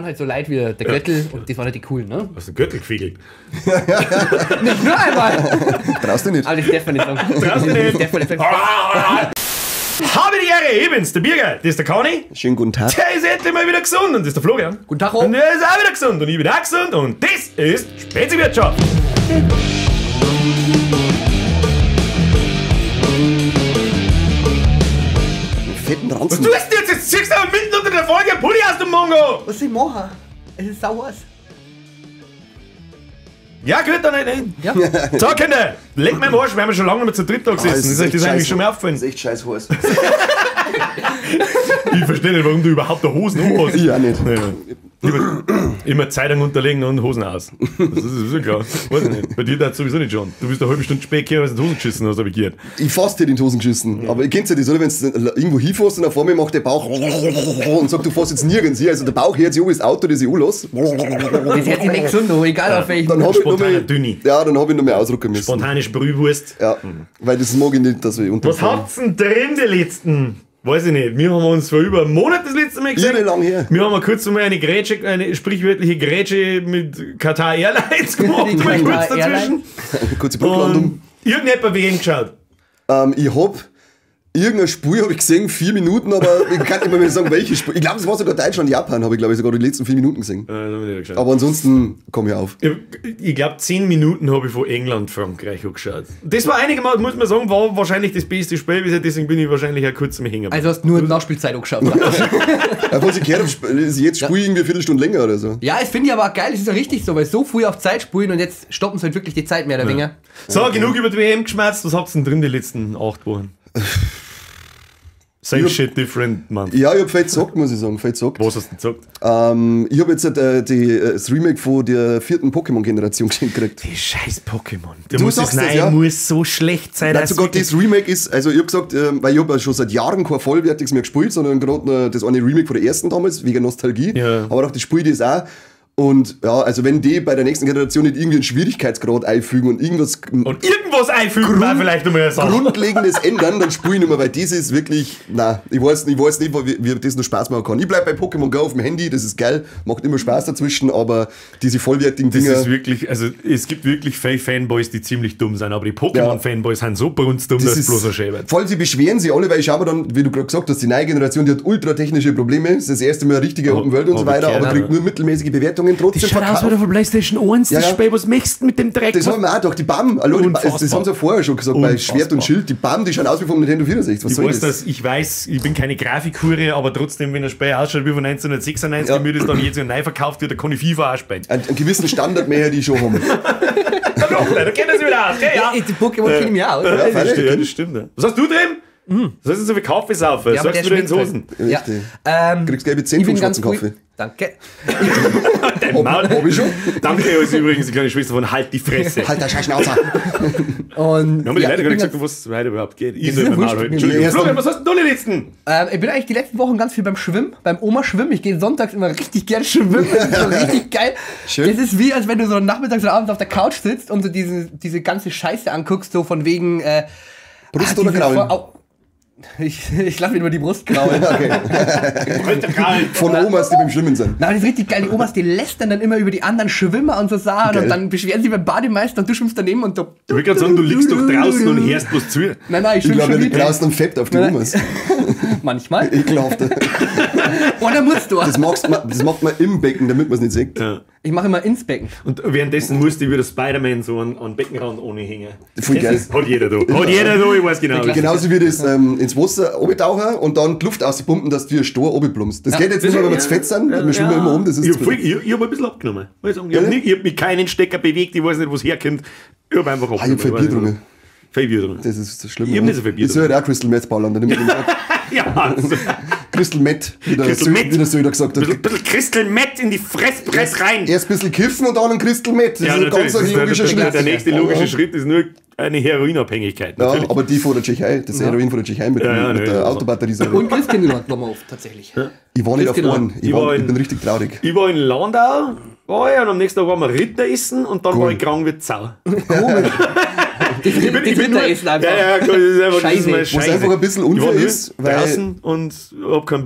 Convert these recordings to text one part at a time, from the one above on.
waren halt so Leute wie der Göttl und das waren halt die coolen, ne? Hast du den Göttl gefiegelt? Nicht nur einmal! Traust du nicht? Aber das darf man nicht sagen. Traust du nicht? Das darf man nicht sagen. Habe die Ehre, ich bin's, der Birger, das ist der Conny. Schönen guten Tag. Der ist endlich mal wieder gesund und das ist der Florian. Guten Tag, Und der ist auch wieder gesund und ich bin auch gesund und das ist Spezi-Wirtschaft. Fetten Was Ranzen. tust du jetzt? Jetzt ziehst du aber mitten unter der Folge einen Pulli aus dem Mongo. Was soll ich machen? Es ist sau heiß. Ja, gut, dann nicht. Ja. So, Kinder, leck mir am Arsch, wir haben schon lange nicht mehr zu dritt da gesessen. Ah, ist euch das eigentlich schon mal aufgefallen? Das ist echt scheiß heiß. Ich verstehe nicht, warum du überhaupt da Hosen anhast. Ich auch nicht. Ja. Immer Zeitung unterlegen und Hosen aus. Das ist sowieso klar. Weiß ich nicht. Bei dir darf sowieso nicht schon. Du bist eine halbe Stunde spät gekommen, weil du in die Hosen geschissen hast, hab ich gehört. Ich fast hätte in die Hosen geschissen. Aber ihr kennt ja das, oder? Wenn du irgendwo hinfährst und auf einmal macht der Bauch und sagt, du fährst jetzt nirgends hier. Also der Bauch hört sich an wie das Auto, das ich anlasse. Das hört sich nicht gesund an, egal auf welchen. Dann hab ich noch Spontaner mal, Dünni. ja, dann hab ich noch mehr ausrücken müssen. Spontane Sprühwurst. Ja, weil das mag ich nicht, dass ich Was unterfahre. habt's denn drin, die letzten? Weiß ich nicht. Wir haben uns vor über einem Monat das letzte Mal gesehen. Irre lang her. Wir haben mal kurz mal eine Grätsche, eine sprichwörtliche Grätsche mit Qatar Airlines gemacht, Die mal kurz Qatar dazwischen. Kurze Bruchlandung. Und irgendjemand WM geschaut. Ich hab irgendein Spiel hab ich gesehen, 4 Minuten, aber ich kann nicht mehr sagen, welches Spiel. Ich glaube, es war sogar Deutschland, Japan, habe ich glaube ich sogar die letzten 4 Minuten gesehen. Das hab ich nicht geschaut. Aber ansonsten komme ich auf. Ich glaube, 10 Minuten habe ich von England, Frankreich angeschaut. Das war einigermaßen, muss man sagen, war wahrscheinlich das beste Spiel bisher, deswegen bin ich wahrscheinlich auch kurz am Hängen. Also hast du nur die Nachspielzeit angeschaut. Ja, was ich gehört habe, ist jetzt Spiel irgendwie eine Viertelstunde länger oder so. Ja, das finde ich aber auch geil, es ist ja richtig so, weil so früh auf Zeit spulen und jetzt stoppen sie halt wirklich die Zeit mehr oder weniger. So, genug über die WM geschmerzt. Was habt ihr denn drin die letzten 8 Wochen? Same shit, different month. Ja, ich hab fett gesagt, muss ich sagen. Fett gesagt. Was hast du denn gesagt? Ich hab jetzt das Remake von der 4. Pokémon-Generation geschenkt gekriegt. Die scheiß Pokémon. Der Du muss sagst das, das, nein, ja. muss so schlecht sein. Nein, dass sogar wirklich- das Remake ist, also ich hab gesagt, weil ich hab ja schon seit Jahren kein vollwertiges mehr gespielt, sondern gerade das eine Remake von der ersten damals, wegen Nostalgie. Ja. Aber auch das Spiel das auch. Und ja, also wenn die bei der nächsten Generation nicht irgendwie einen Schwierigkeitsgrad einfügen und irgendwas Und irgendwas einfügen war vielleicht nochmal eine Sache. Grundlegendes ändern, dann spiele ich nicht mehr, weil das ist wirklich, na, ich weiß nicht, wie das noch Spaß machen kann. Ich bleib bei Pokémon Go auf dem Handy, das ist geil, macht immer Spaß dazwischen, aber diese vollwertigen Das Dinger. ist wirklich, also es gibt wirklich viele Fanboys, die ziemlich dumm sind, aber die Pokémon-Fanboys sind so brunstdumm, dass es bloß ein Schäbert. Voll, sie beschweren sich alle, weil ich schau mir dann, wie du gerade gesagt hast, die neue Generation, die hat ultratechnische Probleme, das ist das erste Mal eine richtige Open World und so hab ich weiter, gehört, aber kriegt ja. nur mittelmäßige Bewertungen, trotzdem verkauft. von PlayStation 1, Ja, ja. Spiel, was möchtest du mit dem Dreck? Das haben wir auch gedacht, die BAM, hallo, die, Unfassbar. das haben sie ja vorher schon gesagt, bei Schwert und Schild, die BAM, die schauen aus wie vom Nintendo 64, was Ich soll weiß, das? dass ich weiß, ich bin keine Grafikhure, aber trotzdem, wenn ein Spiel ausschaut wie von 1996, Ja. mir das dann jetzt neu verkauft wird, dann kann ich FIFA auch spielen. Einen gewissen Standard mehr, die ich schon haben. Da doch, da kennen sie wieder aus, gell? Ja, Ja, die Pokémon kennen mich auch. ja, freilich. das stimmt, ja, das stimmt. Ja. Was hast du drin? Was hast du so viel Kaffee saufen? Ja, aber Sagst der du wieder in schmeckt Hosen? halt. Ja. Richtig. Kriegst gelbe Zehn Ich vom bin ganz schwarzen Kaffee. cool. Danke. Dein Maul. Hab ich schon? Danke ist übrigens die kleine Schwester von Halt die Fresse. Halt der scheiß Schnauze. Und Wir haben die ja, Leute ich gar bin nicht gesagt, ganz- um was es heute überhaupt geht. Ich Das soll ist ja mein Maul wurscht. halten. Entschuldigung. Erst Florian, dann- was hast denn du die letzten? Ich bin eigentlich die letzten Wochen ganz viel beim Schwimmen, beim Oma-Schwimmen. Ich gehe sonntags immer richtig gern schwimmen. Das ist so richtig geil. Schön. Das ist wie, als wenn du so nachmittags oder abends auf der Couch sitzt und so diese ganze Scheiße anguckst, so von wegen. Brust oder diese Kraulen? Ich lass mir immer die Brust kraulen. Okay. Von Omas, die beim Schwimmen sind. Nein, das ist richtig geil. Die Omas, die lästern dann immer über die anderen Schwimmer und so Sachen Geil. und dann beschweren sie beim Bademeister und du schwimmst daneben und so. Ich wollte gerade sagen, du liegst doch draußen und hörst bloß zu. Nein, nein, ich Ich schwimme glaube, schon er liegt mit. draußen und feppt auf die Nein. Omas. Manchmal. Ekelhaft. Oder musst du. Das, das macht man im Becken, damit man es nicht sieht. Ja. Ich mache immer ins Becken. Und währenddessen musste ich wieder Spider-Man so an Beckenrand ohne hängen. Voll geil. Hat jeder da. Hat jeder da, ich weiß genau. Genauso wie das ins Wasser runtertauchen und dann die Luft auspumpen, dass du wie ein Stor runterplumpst. Das Ja. geht jetzt nicht mehr, wenn wir zu fett sind. Wir schwimmen immer um, das ist Ich zu hab, blöd. ich hab ein bisschen abgenommen. Muss ich sagen. Ich hab, Ehrlich? nicht, ich hab mit keinen Stecker bewegt, ich weiß nicht, wo es herkommt. Ich hab einfach Ah, ich hab viel abgenommen. Bier getrunken. Viel Bier getrunken. Das ist das Schlimme. Ich hab nicht so viel Bier Ich soll halt auch Crystal Meth ballern, dann nimmt man den Sack. Ja, also, Crystal Meth, wie der, Crystal Meth. Wie der Söder gesagt hat. ein bisschen Crystal Meth in die Fresspress rein. Erst ein bisschen kiffen und dann ein Crystal Meth. Das Ja, ist ein natürlich. ganz Das ist logischer der, Schritt. der nächste logische Schritt ist nur eine Heroinabhängigkeit. Ja, Natürlich. aber die von der Tschechei, das Heroin von der Tschechei mit, Ja, ja, mit nee, der also. Autobatterie. Und Christkindlmarkt war mal auf, tatsächlich. Ich war nicht auf Christkindl- einen. Ich war Ich in- bin richtig traurig. Ich war in Landau, war ich, und am nächsten Tag waren wir Ritter essen und dann war ich krank wie Sau. Komisch. Das Mittagessen einfach. Ja, ja, das ist einfach, Scheiße. Das ist Was einfach ein bisschen unfair ist, weil- draußen und hab keine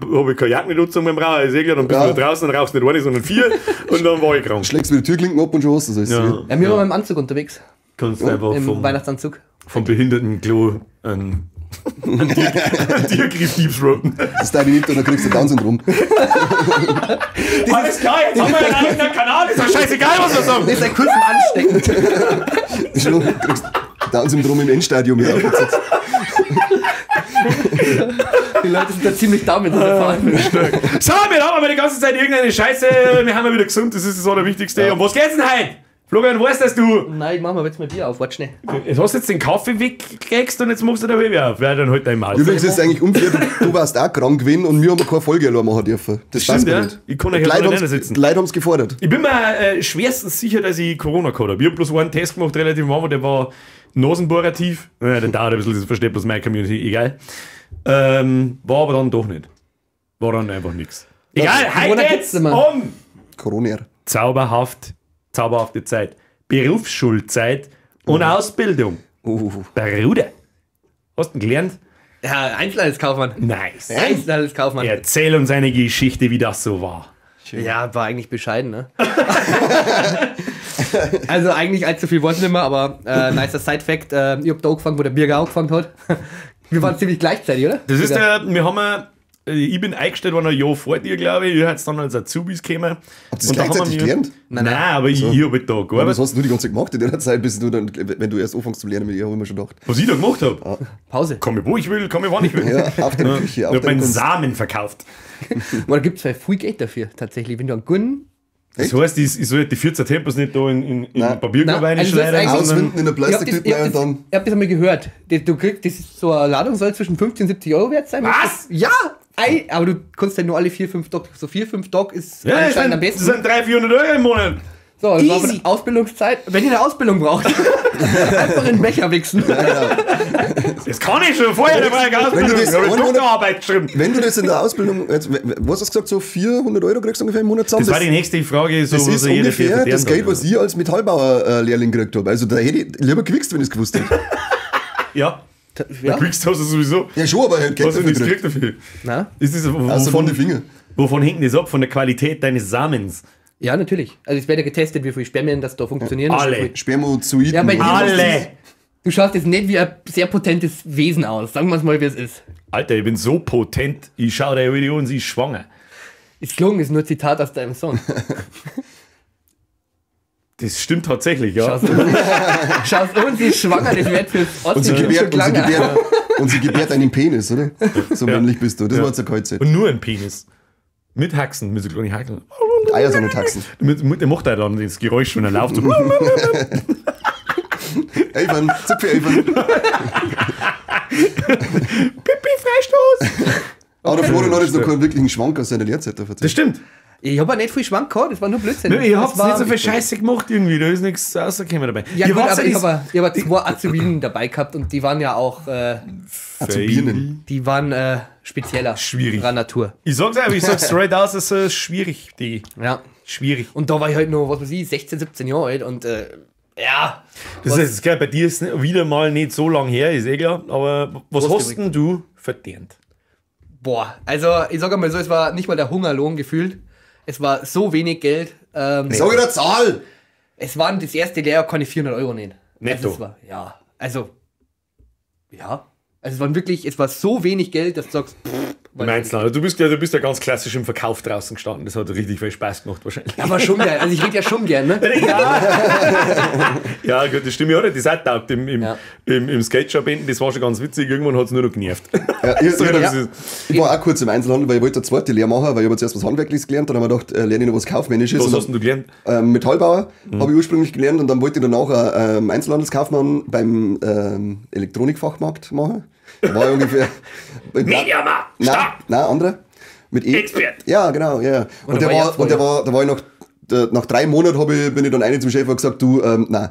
Jacke nicht angezogen beim Rauchen, ist eh klar, dann bist Ja. du draußen und rauchst nicht eine, sondern 4 und dann war ich krank. Schlägst wieder die Türklinken ab und schon hast du es. Ja. Ja, wir waren im Anzug unterwegs. Kannst einfach Im vom, Weihnachtsanzug. vom Behindertenklo einen Tiergriff deepthroaten. Das darf ich nicht, dann kriegst du Down-Syndrom. Alles klar, jetzt haben wir einen eigenen Kanal, ist doch scheißegal, was wir sagen. Das ist ein kurzem Ansteckend. Schon kriegst Down-Syndrom im Endstadium. Ja. Die Leute sind da ziemlich down mit dieser Fahrt. So, wir haben aber die ganze Zeit irgendeine Scheiße, wir haben ja wieder gesund, das ist das Allerwichtigste. Ja. Und was geht's denn heute? Florian, weißt das du? Nein, ich mach mal jetzt mal Bier auf, warte schnell. Jetzt hast du jetzt den Kaffee weggekriegt und jetzt machst du den Halbe auf. Wer dann halt dein Maul. Übrigens ist es eigentlich unfair, du warst auch krank gewesen und wir haben keine Folge allein machen dürfen. Das Stimmt, passt mir ja. nicht. Ich kann euch Die jetzt Leute nicht haben's- sitzen. Die Leute haben es gefordert. Ich bin mir schwerstens sicher, dass ich Corona gehabt habe. Ich habe bloß einen Test gemacht, relativ am Anfang, der war nasenbohrer-tief. Naja, der dauert ein bisschen, das versteht bloß meine Community, egal. War aber dann doch nicht. War dann einfach nichts. Egal, Corona heute gibt's geht's immer. um Corona. zauberhafte Zeit. Berufsschulzeit und Ausbildung. Bruder. Hast du denn gelernt? Ja, Einzelhandelskaufmann. Nice. Einzelhandelskaufmann. Erzähl uns eine Geschichte, wie das so war. Ja, war eigentlich bescheiden, ne? Also eigentlich allzu viel wollten wir nicht mehr, aber nicer Side-Fact, ich hab da angefangen, wo der Birger angefangen hat. Wir waren ziemlich gleichzeitig, oder? Das ist der, wir haben ja, ich bin eingestellt worden ein Jahr vor dir, glaube ich. Ich hätte dann als Azubis gekommen. Habt ihr das gleichzeitig gelernt? Nein, nein, aber ich habe halt da Aber was gearbeitet. hast du die ganze Zeit gemacht in der Zeit, bis du dann, wenn du erst anfängst zu lernen, mit ihr, habe ich mir schon gedacht. Was ich da gemacht habe? Pause. Komm ich wo ich will, komm ich wann ich will. Ja, auf deine Küche, Ich auf habe deine meinen Kunst. Samen verkauft. Oder gibt es viel Geld dafür, tatsächlich, wenn du einen guten. Das heißt, ich soll die 14 Tempos nicht da in Nein. Papierkorb Nein, also das ist reinschleudern, eigentlich- sondern Auswinden in der Plastiktüte Ich hab und das, dann. ich hab das einmal gehört. Du kriegst, das ist so eine Ladung soll zwischen 15 und 70 Euro wert sein. Was? Ja! Ei, aber du kannst ja nur alle 4, 5 Doc. So 4, 5 Doc ist ja, das anscheinend sind, am besten. das sind 300, 400 Euro im Monat. So, das war Easy. von Ausbildungszeit. Wenn ihr eine Ausbildung braucht, einfach in den Becher wichsen. Das kann ich schon vorher, da war ich Wenn du Ausbildung. das Ich habe einen Monat- Doktorarbeit geschrieben. Wenn du das in der Ausbildung, jetzt, was hast du gesagt, so 400 Euro kriegst du ungefähr im Monat zusammen? Das war die nächste Frage, so Das was ist jeder ungefähr verdient das hat, Geld, was ich als Metallbauer-Lehrling gekriegt habe. Also da hätte ich lieber gewichst, wenn ich es gewusst hätte. Ja, Ja. kriegst du sowieso. Ja, schon, aber ich hätte Geld Was du dafür nichts gekriegt. gekriegt dafür. Na? Ist das, Außer wovon, von den Finger. wovon hängt das ab? Von der Qualität deines Samens. Ja, natürlich. Also es wird ja getestet, wie viele Spermien das da funktionieren. Alle. Spermozoiden. Ja, bei dir- Alle! Du schaust jetzt nicht wie ein sehr potentes Wesen aus. Sagen wir es mal, wie es ist. Alter, ich bin so potent, ich schaue dir heute an und sie ist schwanger. Ist gelungen, ist nur ein Zitat aus deinem Song. Das stimmt tatsächlich, ja. Schaust schaust und sie ist schwanger, das wird fürs Und sie Ossi gebärt, schon und sie gelangen. gebärt, und sie gebärt einen Penis, oder? So männlich bist du. Das war zur Kaltzeit. Und nur ein Penis. Mit Haxen, mit so kleinen Haxen. Eier sind nicht Haxen. Mit, der macht er dann das Geräusch, wenn er läuft. So. Elfern, Zipfel Elfern. Pipi, Freistoß! Aber der Florian hat jetzt noch keinen wirklichen Schwank aus seiner Lehrzeit da Das erzählt. stimmt. Ich habe auch nicht viel Schwank gehabt, das war nur Blödsinn. Ihr Das habt war- nicht so viel Scheiße gemacht irgendwie, da ist nichts rausgekommen dabei. Ja, Ihr gut, wart aber ja ich das- habe ich hab zwei Azubinen dabei gehabt und die waren ja auch, Azubinen. die waren spezieller. Schwierig. Ihrer Natur. Ich sag's einfach, ich sag's straight aus, es ist schwierig, die. Ja. Schwierig. Und da war ich halt nur, was weiß ich, 16, 17 Jahre alt und ja. Das ist geil, bei dir ist wieder mal nicht so lang her, ist eh klar. Aber was Was hast denn du verdient? Boah, also ich sag einmal so, es war nicht mal der Hungerlohn gefühlt. Es war so wenig Geld. Sag ich eine Zahl! Es waren das erste Lehrjahr, kann ich 400 Euro nehmen. Netto. Also es war, ja, also, ja. Also es waren wirklich, es war so wenig Geld, dass du sagst, pff, Im Einzelhandel. Du bist ja ganz klassisch im Verkauf draußen gestanden. Das hat richtig viel Spaß gemacht wahrscheinlich. Aber schon geil. Also ich rede ja schon gern, ne? Ja, gut, das stimmt ja auch nicht. Das hat taugt im, Ja. im Skate-Shop hinten. Das war schon ganz witzig. Irgendwann hat es nur noch genervt. Ja, ich, So, ich, das ich, ist- ich war auch kurz im Einzelhandel, weil ich wollte eine zweite Lehre machen, weil ich habe zuerst was Handwerkliches gelernt, dann habe ich mir gedacht, lerne ich noch was Kaufmännisches. Was Und hast denn du gelernt? Metallbauer habe ich ursprünglich gelernt und dann wollte ich danach auch, Einzelhandelskaufmann beim Elektronikfachmarkt machen. Da war ich ungefähr. Mediamarkt! Nein, Stopp! nein, anderer. Mit E. Expert. Ja, genau, ja. Und, der war ich war, auch und der war, da war ich nach 3 Monaten bin ich dann rein zum Chef und hab gesagt, du, nein.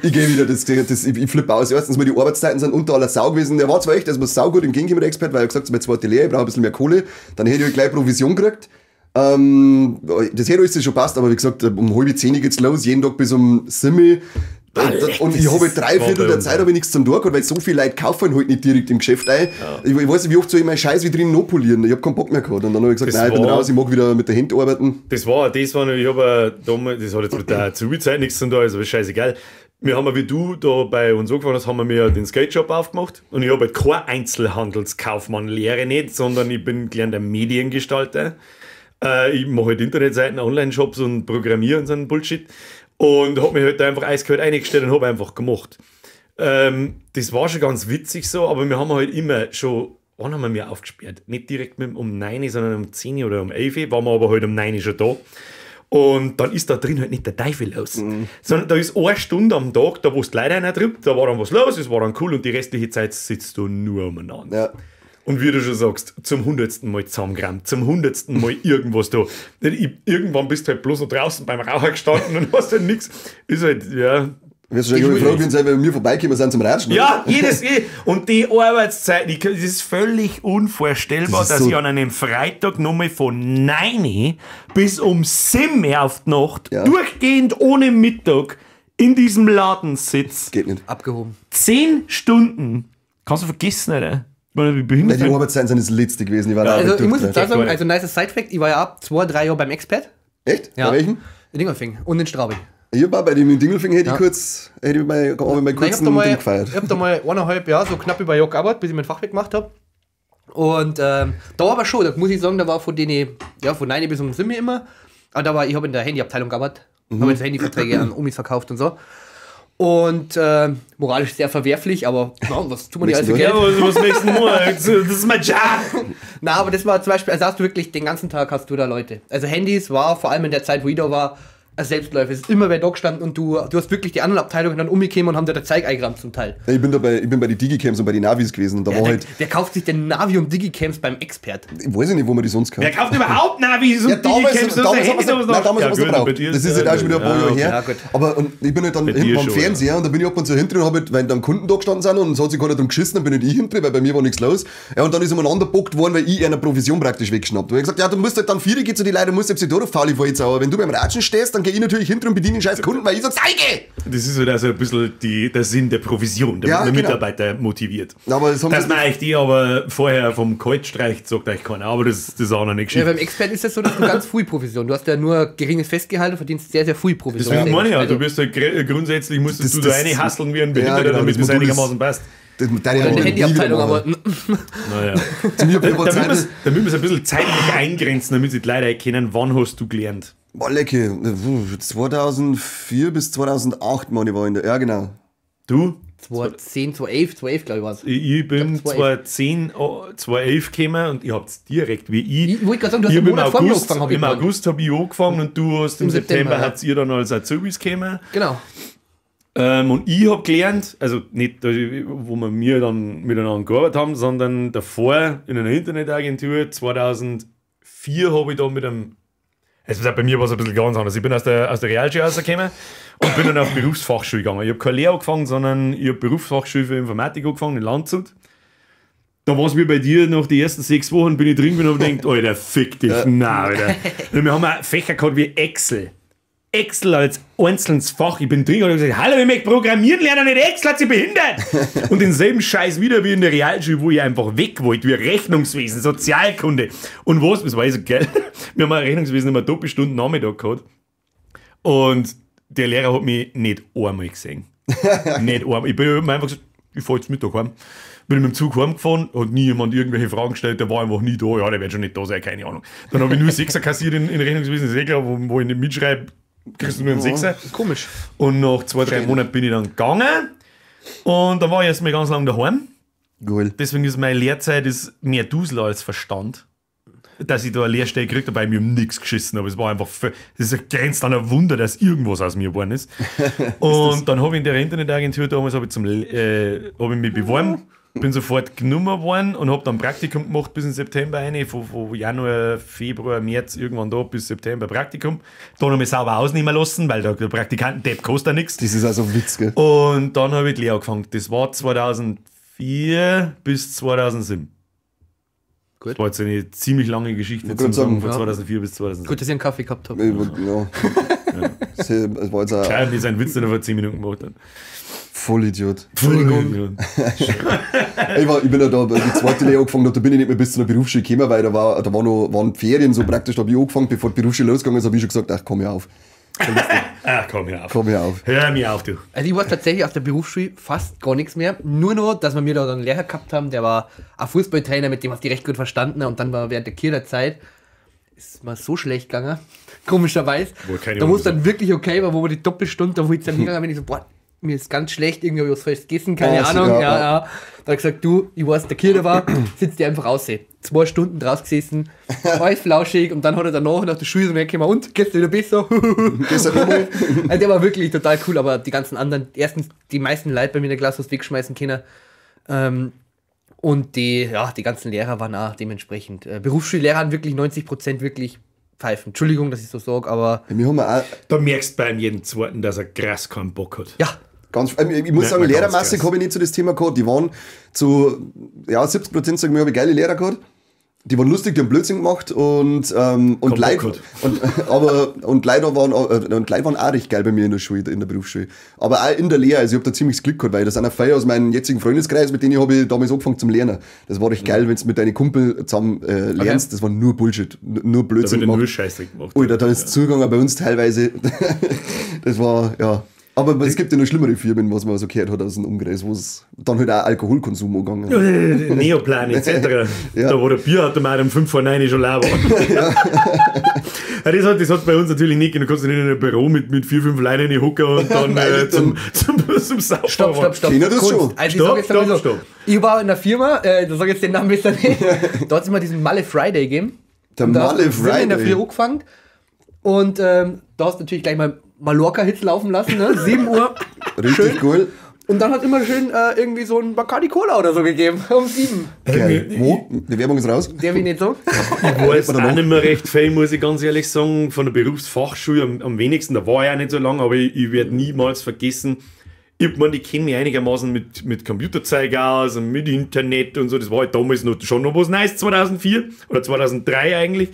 ich geh wieder, ich flippe aus. Erstens mal, die Arbeitszeiten sind unter aller Sau gewesen. Der war zwar echt, also saugut entgegengekommen, der Expert, weil er gesagt hat, meine zweite Lehre, ich brauche ein bisschen mehr Kohle. Dann hätte ich gleich Provision gekriegt. Das hätte alles schon passt, aber wie gesagt, um 9:30 geht's los, jeden Tag bis um 7. Und ich habe halt 3/4 der Zeit habe ich nichts zum tun gehabt, weil so viele Leute kaufen halt nicht direkt im Geschäft ein. Ja. Ich weiß nicht, wie oft soll ich meinen Scheiß wieder drin noch polieren. Ich habe keinen Bock mehr gehabt. Und dann habe ich gesagt, nein, ich bin raus, ich mag wieder mit der Hand arbeiten. Das war, ich habe damals, das hat jetzt mit der Azubi-Zeit nichts zu tun, ist aber scheißegal. Wir haben ja, wie du da bei uns angefangen hast, haben wir den Skate-Shop aufgemacht. Und ich habe halt keine Einzelhandelskaufmann-Lehre nicht, sondern ich bin gelernter Mediengestalter. Ich mache halt Internetseiten, Online-Shops und programmiere und so einen Bullshit. Und hab mich halt da einfach eiskalt eingestellt und hab einfach gemacht. Das war schon ganz witzig so, aber wir haben halt immer schon, wann haben wir mir aufgesperrt? Nicht direkt um 9, sondern um 10 oder um 11, waren wir aber halt um 9 schon da. Und dann ist da drin halt nicht der Teufel los. Mhm. Sondern da ist eine Stunde am Tag, da wo es leider einer trippt, da war dann was los, es war dann cool und die restliche Zeit sitzt du nur umeinander. Ja. Und wie du schon sagst, zum 100. Mal zusammengerammt, zum 100. Mal irgendwas da. Irgendwann bist du halt bloß noch draußen beim Raucher gestanden und hast halt nichts. Ist halt, ja. Wirst du schon froh gewesen sein, wenn wir mir vorbeikommen sind zum Ratschen? Ja, jedes. Und die Arbeitszeit, das ist völlig unvorstellbar, das ist dass so ich an einem Freitag nochmal von 9 bis um 7 auf die Nacht, ja, durchgehend ohne Mittag, in diesem Laden sitze. Geht nicht. Abgehoben. 10 Stunden. Kannst du vergessen, Alter. Nein, die Arbeitszeiten sind das letzte gewesen. Ich, war ja, also, ich muss jetzt sagen, also nice Side-Fact, ich war ja ab 2-3 Jahre beim Expert. Echt? Ja. Bei welchem? In Dingolfing und in Straubing. Ich war bei dem in Dingolfing, hätte ich kurz, hätte ich mein kurzen Ding gefeiert. Ich hab da mal 1,5 Jahre so knapp über Jahr gearbeitet, bis ich mein Fachwerk gemacht habe. Und da war aber schon, da muss ich sagen, da war von denen, ja, von 9 bis um 7 immer. Aber da war, ich habe in der Handyabteilung gearbeitet, habe jetzt Handyverträge an Omis verkauft und so. Und moralisch sehr verwerflich, aber na, was tut man nicht alles für Geld? Ja, was nächsten Monat? Das ist mein Job! Na, aber das war zum Beispiel, also hast du wirklich den ganzen Tag hast du da Leute. Also Handys war vor allem in der Zeit, wo ich da war, ein Selbstläufer. Es ist immer wer da gestanden und du hast wirklich die anderen Abteilungen dann umgekommen und haben da das Zeug eingerammt zum Teil. Ja, ich bin bei den Digicams und bei den Navis gewesen. Und da war halt wer kauft sich denn Navi und Digicams beim Expert? Ich weiß nicht, wo man die sonst kauft. Wer kauft überhaupt Navis und ja, Digicams? Damals haben wir es gebraucht. Das ist halt auch schon wieder ein paar Jahre her. Ja, aber und ich bin halt dann hinten am Fernseher und da bin ich ab und zu hinten und hab halt, weil dann Kunden da gestanden sind und es hat sich keiner drum geschissen, dann bin halt ich hinten, weil bei mir war nichts los. Ja, und dann ist umeinander gebockt worden, weil ich einer Provision praktisch weggeschnappt. Weil ich gesagt, ja, du musst halt dann 4 gehen zu den Leuten, du musst jetzt da faul, ich jetzt aber wenn du beim Ratschen stehst, dann gehe ich natürlich hinten und bediene den scheiß Kunden, weil ich sag, zeige! Das ist halt also ein bisschen der Sinn der Provision, damit man Mitarbeiter motiviert. Aber das dass man eigentlich die aber vorher vom Kalt streicht, sagt eigentlich keiner, aber das ist auch noch nicht geschickt. Ja, beim Expert ist das so, dass du ganz früh Provision, du hast ja nur geringes Festgehalt und verdienst sehr, sehr früh Provision. Deswegen meine ich ja, du wirst halt grundsätzlich musstest du da reinhasseln wie ein Behinderter, ja, genau, damit das einigermaßen passt. Deine Handyabteilung, aber. Naja. Damit wir es ein bisschen zeitlich eingrenzen, damit sie die Leute erkennen, wann hast du gelernt? Boah, lecke. 2004 bis 2008, meine ich, war in der. Ja, genau. Du? 2010, 2011, glaube ich, war es. Ich bin 2010, 2011 gekommen und ihr habt direkt wie ich. Ich wollte gerade sagen, du hast im Monat vor mir angefangen. Im August habe ich angefangen und du hast im September, habt ihr dann als Azubis gekommen. Genau. Und ich habe gelernt, also nicht, wo wir dann miteinander gearbeitet haben, sondern davor in einer Internetagentur, 2004 habe ich da mit einem, also bei mir war es ein bisschen ganz anders, ich bin aus der Realschule rausgekommen und bin dann auf Berufsfachschule gegangen. Ich habe keine Lehre angefangen, sondern ich habe Berufsfachschule für Informatik angefangen in Landshut. Da war es wie bei dir, nach den ersten 6 Wochen bin ich drin und habe gedacht, Alter, fick dich, nein, Alter. Und wir haben auch Fächer gehabt wie Excel. Excel als einzelnes Fach. Ich bin drin und habe gesagt, hallo, ich möchte programmieren lernen, nicht Excel, hat sie behindert. Und denselben Scheiß wieder wie in der Realschule, wo ich einfach weg wollte, wie Rechnungswesen, Sozialkunde. Und was, das war eh so geil, wir haben ein Rechnungswesen immer Doppelstunden Nachmittag gehabt. Und der Lehrer hat mich nicht einmal gesehen. Nicht einmal. Ich bin einfach gesagt, ich fahre jetzt Mittag heim. Bin mit dem Zug heimgefahren, hat nie jemand irgendwelche Fragen gestellt, der war einfach nie da. Ja, der wird schon nicht da sein, keine Ahnung. Dann habe ich nur 6er kassiert in Rechnungswesen, ist eh klar, wo ich nicht mitschreibe, kriegst du nur einen 6er. Komisch. Und nach 2-3 Monaten bin ich dann gegangen und dann war ich erstmal ganz lange daheim. Geil. Deswegen ist meine Lehrzeit ist mehr Dusel als Verstand. Dass ich da eine Lehrstelle gekriegt habe, weil ich mir um nichts geschissen habe. Es war einfach, es ist grenzt an ein Wunder, dass irgendwas aus mir geworden ist. Und dann habe ich in der Internetagentur damals hab ich, hab ich mich beworben, bin sofort genommen worden und habe dann Praktikum gemacht bis in September rein, von Januar, Februar, März, irgendwann da bis September Praktikum. Dann habe ich mich sauber ausnehmen lassen, weil der Praktikantendepp kostet ja nichts. Das ist also ein Witz, gell? Und dann habe ich die Lehre angefangen. Das war 2004 bis 2007. Gut. Das war jetzt eine ziemlich lange Geschichte zum sagen, sagen, von ja. 2004 bis 2006. Gut, dass ich einen Kaffee gehabt habe. Ja. Das war jetzt ein Klar, das ist ein Witz, den er vor 10 Minuten gemacht hat. Vollidiot. Entschuldigung. Ich bin ja da die zweite Lehre angefangen, da bin ich nicht mehr bis zu der Berufsschule gekommen, weil da waren Ferien so praktisch, da habe ich angefangen, bevor die Berufsschule losgegangen ist, habe ich schon gesagt, ach komm hör auf. Ach komm hör auf. Komm hör auf. Hör mir auf, du. Also ich weiß tatsächlich aus der Berufsschule fast gar nichts mehr. Nur noch, dass wir mir da einen Lehrer gehabt haben, der war ein Fußballtrainer, mit dem hast du recht gut verstanden. Und dann war während der Kinderzeit, ist mir so schlecht gegangen, komischerweise. Da wo es dann wirklich okay war, wo wir die Doppelstunde, da wo ich dann hingegangen bin, ich so, boah, mir ist ganz schlecht, irgendwie habe ich was falsch gegessen, keine Ahnung. Ja. Da hat er gesagt, du, ich weiß, der Kinder war, sitzt dir einfach raus. 2 Stunden draus gesessen, alles flauschig und dann hat er danach nach der Schule so hergekommen und geht's dir wieder besser? Gestern nochmal. Also der war wirklich total cool, aber die ganzen anderen, erstens, die meisten Leute bei mir in der Klasse, was wegschmeißen können, und die ganzen Lehrer waren auch dementsprechend. Berufsschullehrer haben wirklich 90% wirklich Pfeifen. Entschuldigung, dass ich so sage, aber... Wir haben auch da merkst du bei jedem Zweiten, dass er krass keinen Bock hat. Ja. Ganz, ich muss sagen, lehrermäßig habe ich nicht so das Thema gehabt. Die waren zu 70% sagen wir, habe ich geile Lehrer gehabt. Die waren lustig, die haben Blödsinn gemacht und Leute waren auch recht geil bei mir in der Schule, in der Berufsschule. Aber auch in der Lehre, also ich habe da ziemlich Glück gehabt, weil das sind auch viele aus meinem jetzigen Freundeskreis, mit denen habe ich damals angefangen zum Lernen. Das war recht geil, wenn du mit deinen Kumpel zusammen lernst, okay. Das war nur Bullshit, nur Blödsinn gemacht. Nur Scheiße gemacht. Alter, da ist Zugang bei uns teilweise. Das war, ja. Aber es gibt ja noch schlimmere Firmen, was man so gehört hat aus dem Umkreis, wo es dann halt auch Alkoholkonsum angegangen ist. Neoplan etc. Ja. Da wo der Bierautomat um 8:55 schon leer war. Ja. Ja, das hat bei uns natürlich nicht. Du kannst nicht in ein Büro mit 4, 5 Leuten in die Hocke und dann zum Saufen. Stopp. Kennen das schon? Also ich sag jetzt stopp. Ich war in der Firma, da sag ich jetzt den Namen besser nicht, da hat es immer diesen Malle Friday gegeben. Der Malle Friday. In der Früh angefangen. Und da hast du natürlich gleich mal Mallorca-Hits laufen lassen, ne? 7 Uhr. Richtig schön. Cool. Und dann hat immer schön irgendwie so ein Bacardi Cola oder so gegeben, um 7. Geil. Wo? Die Werbung ist raus. Der will nicht so. Ich weiß auch nicht mehr recht viel, muss ich ganz ehrlich sagen. Von der Berufsfachschule am wenigsten, da war ich auch nicht so lange, aber ich werde niemals vergessen, ich meine, ich kenne mich einigermaßen mit Computerzeug aus und mit Internet und so. Das war halt damals schon noch was Neues, 2004 oder 2003 eigentlich.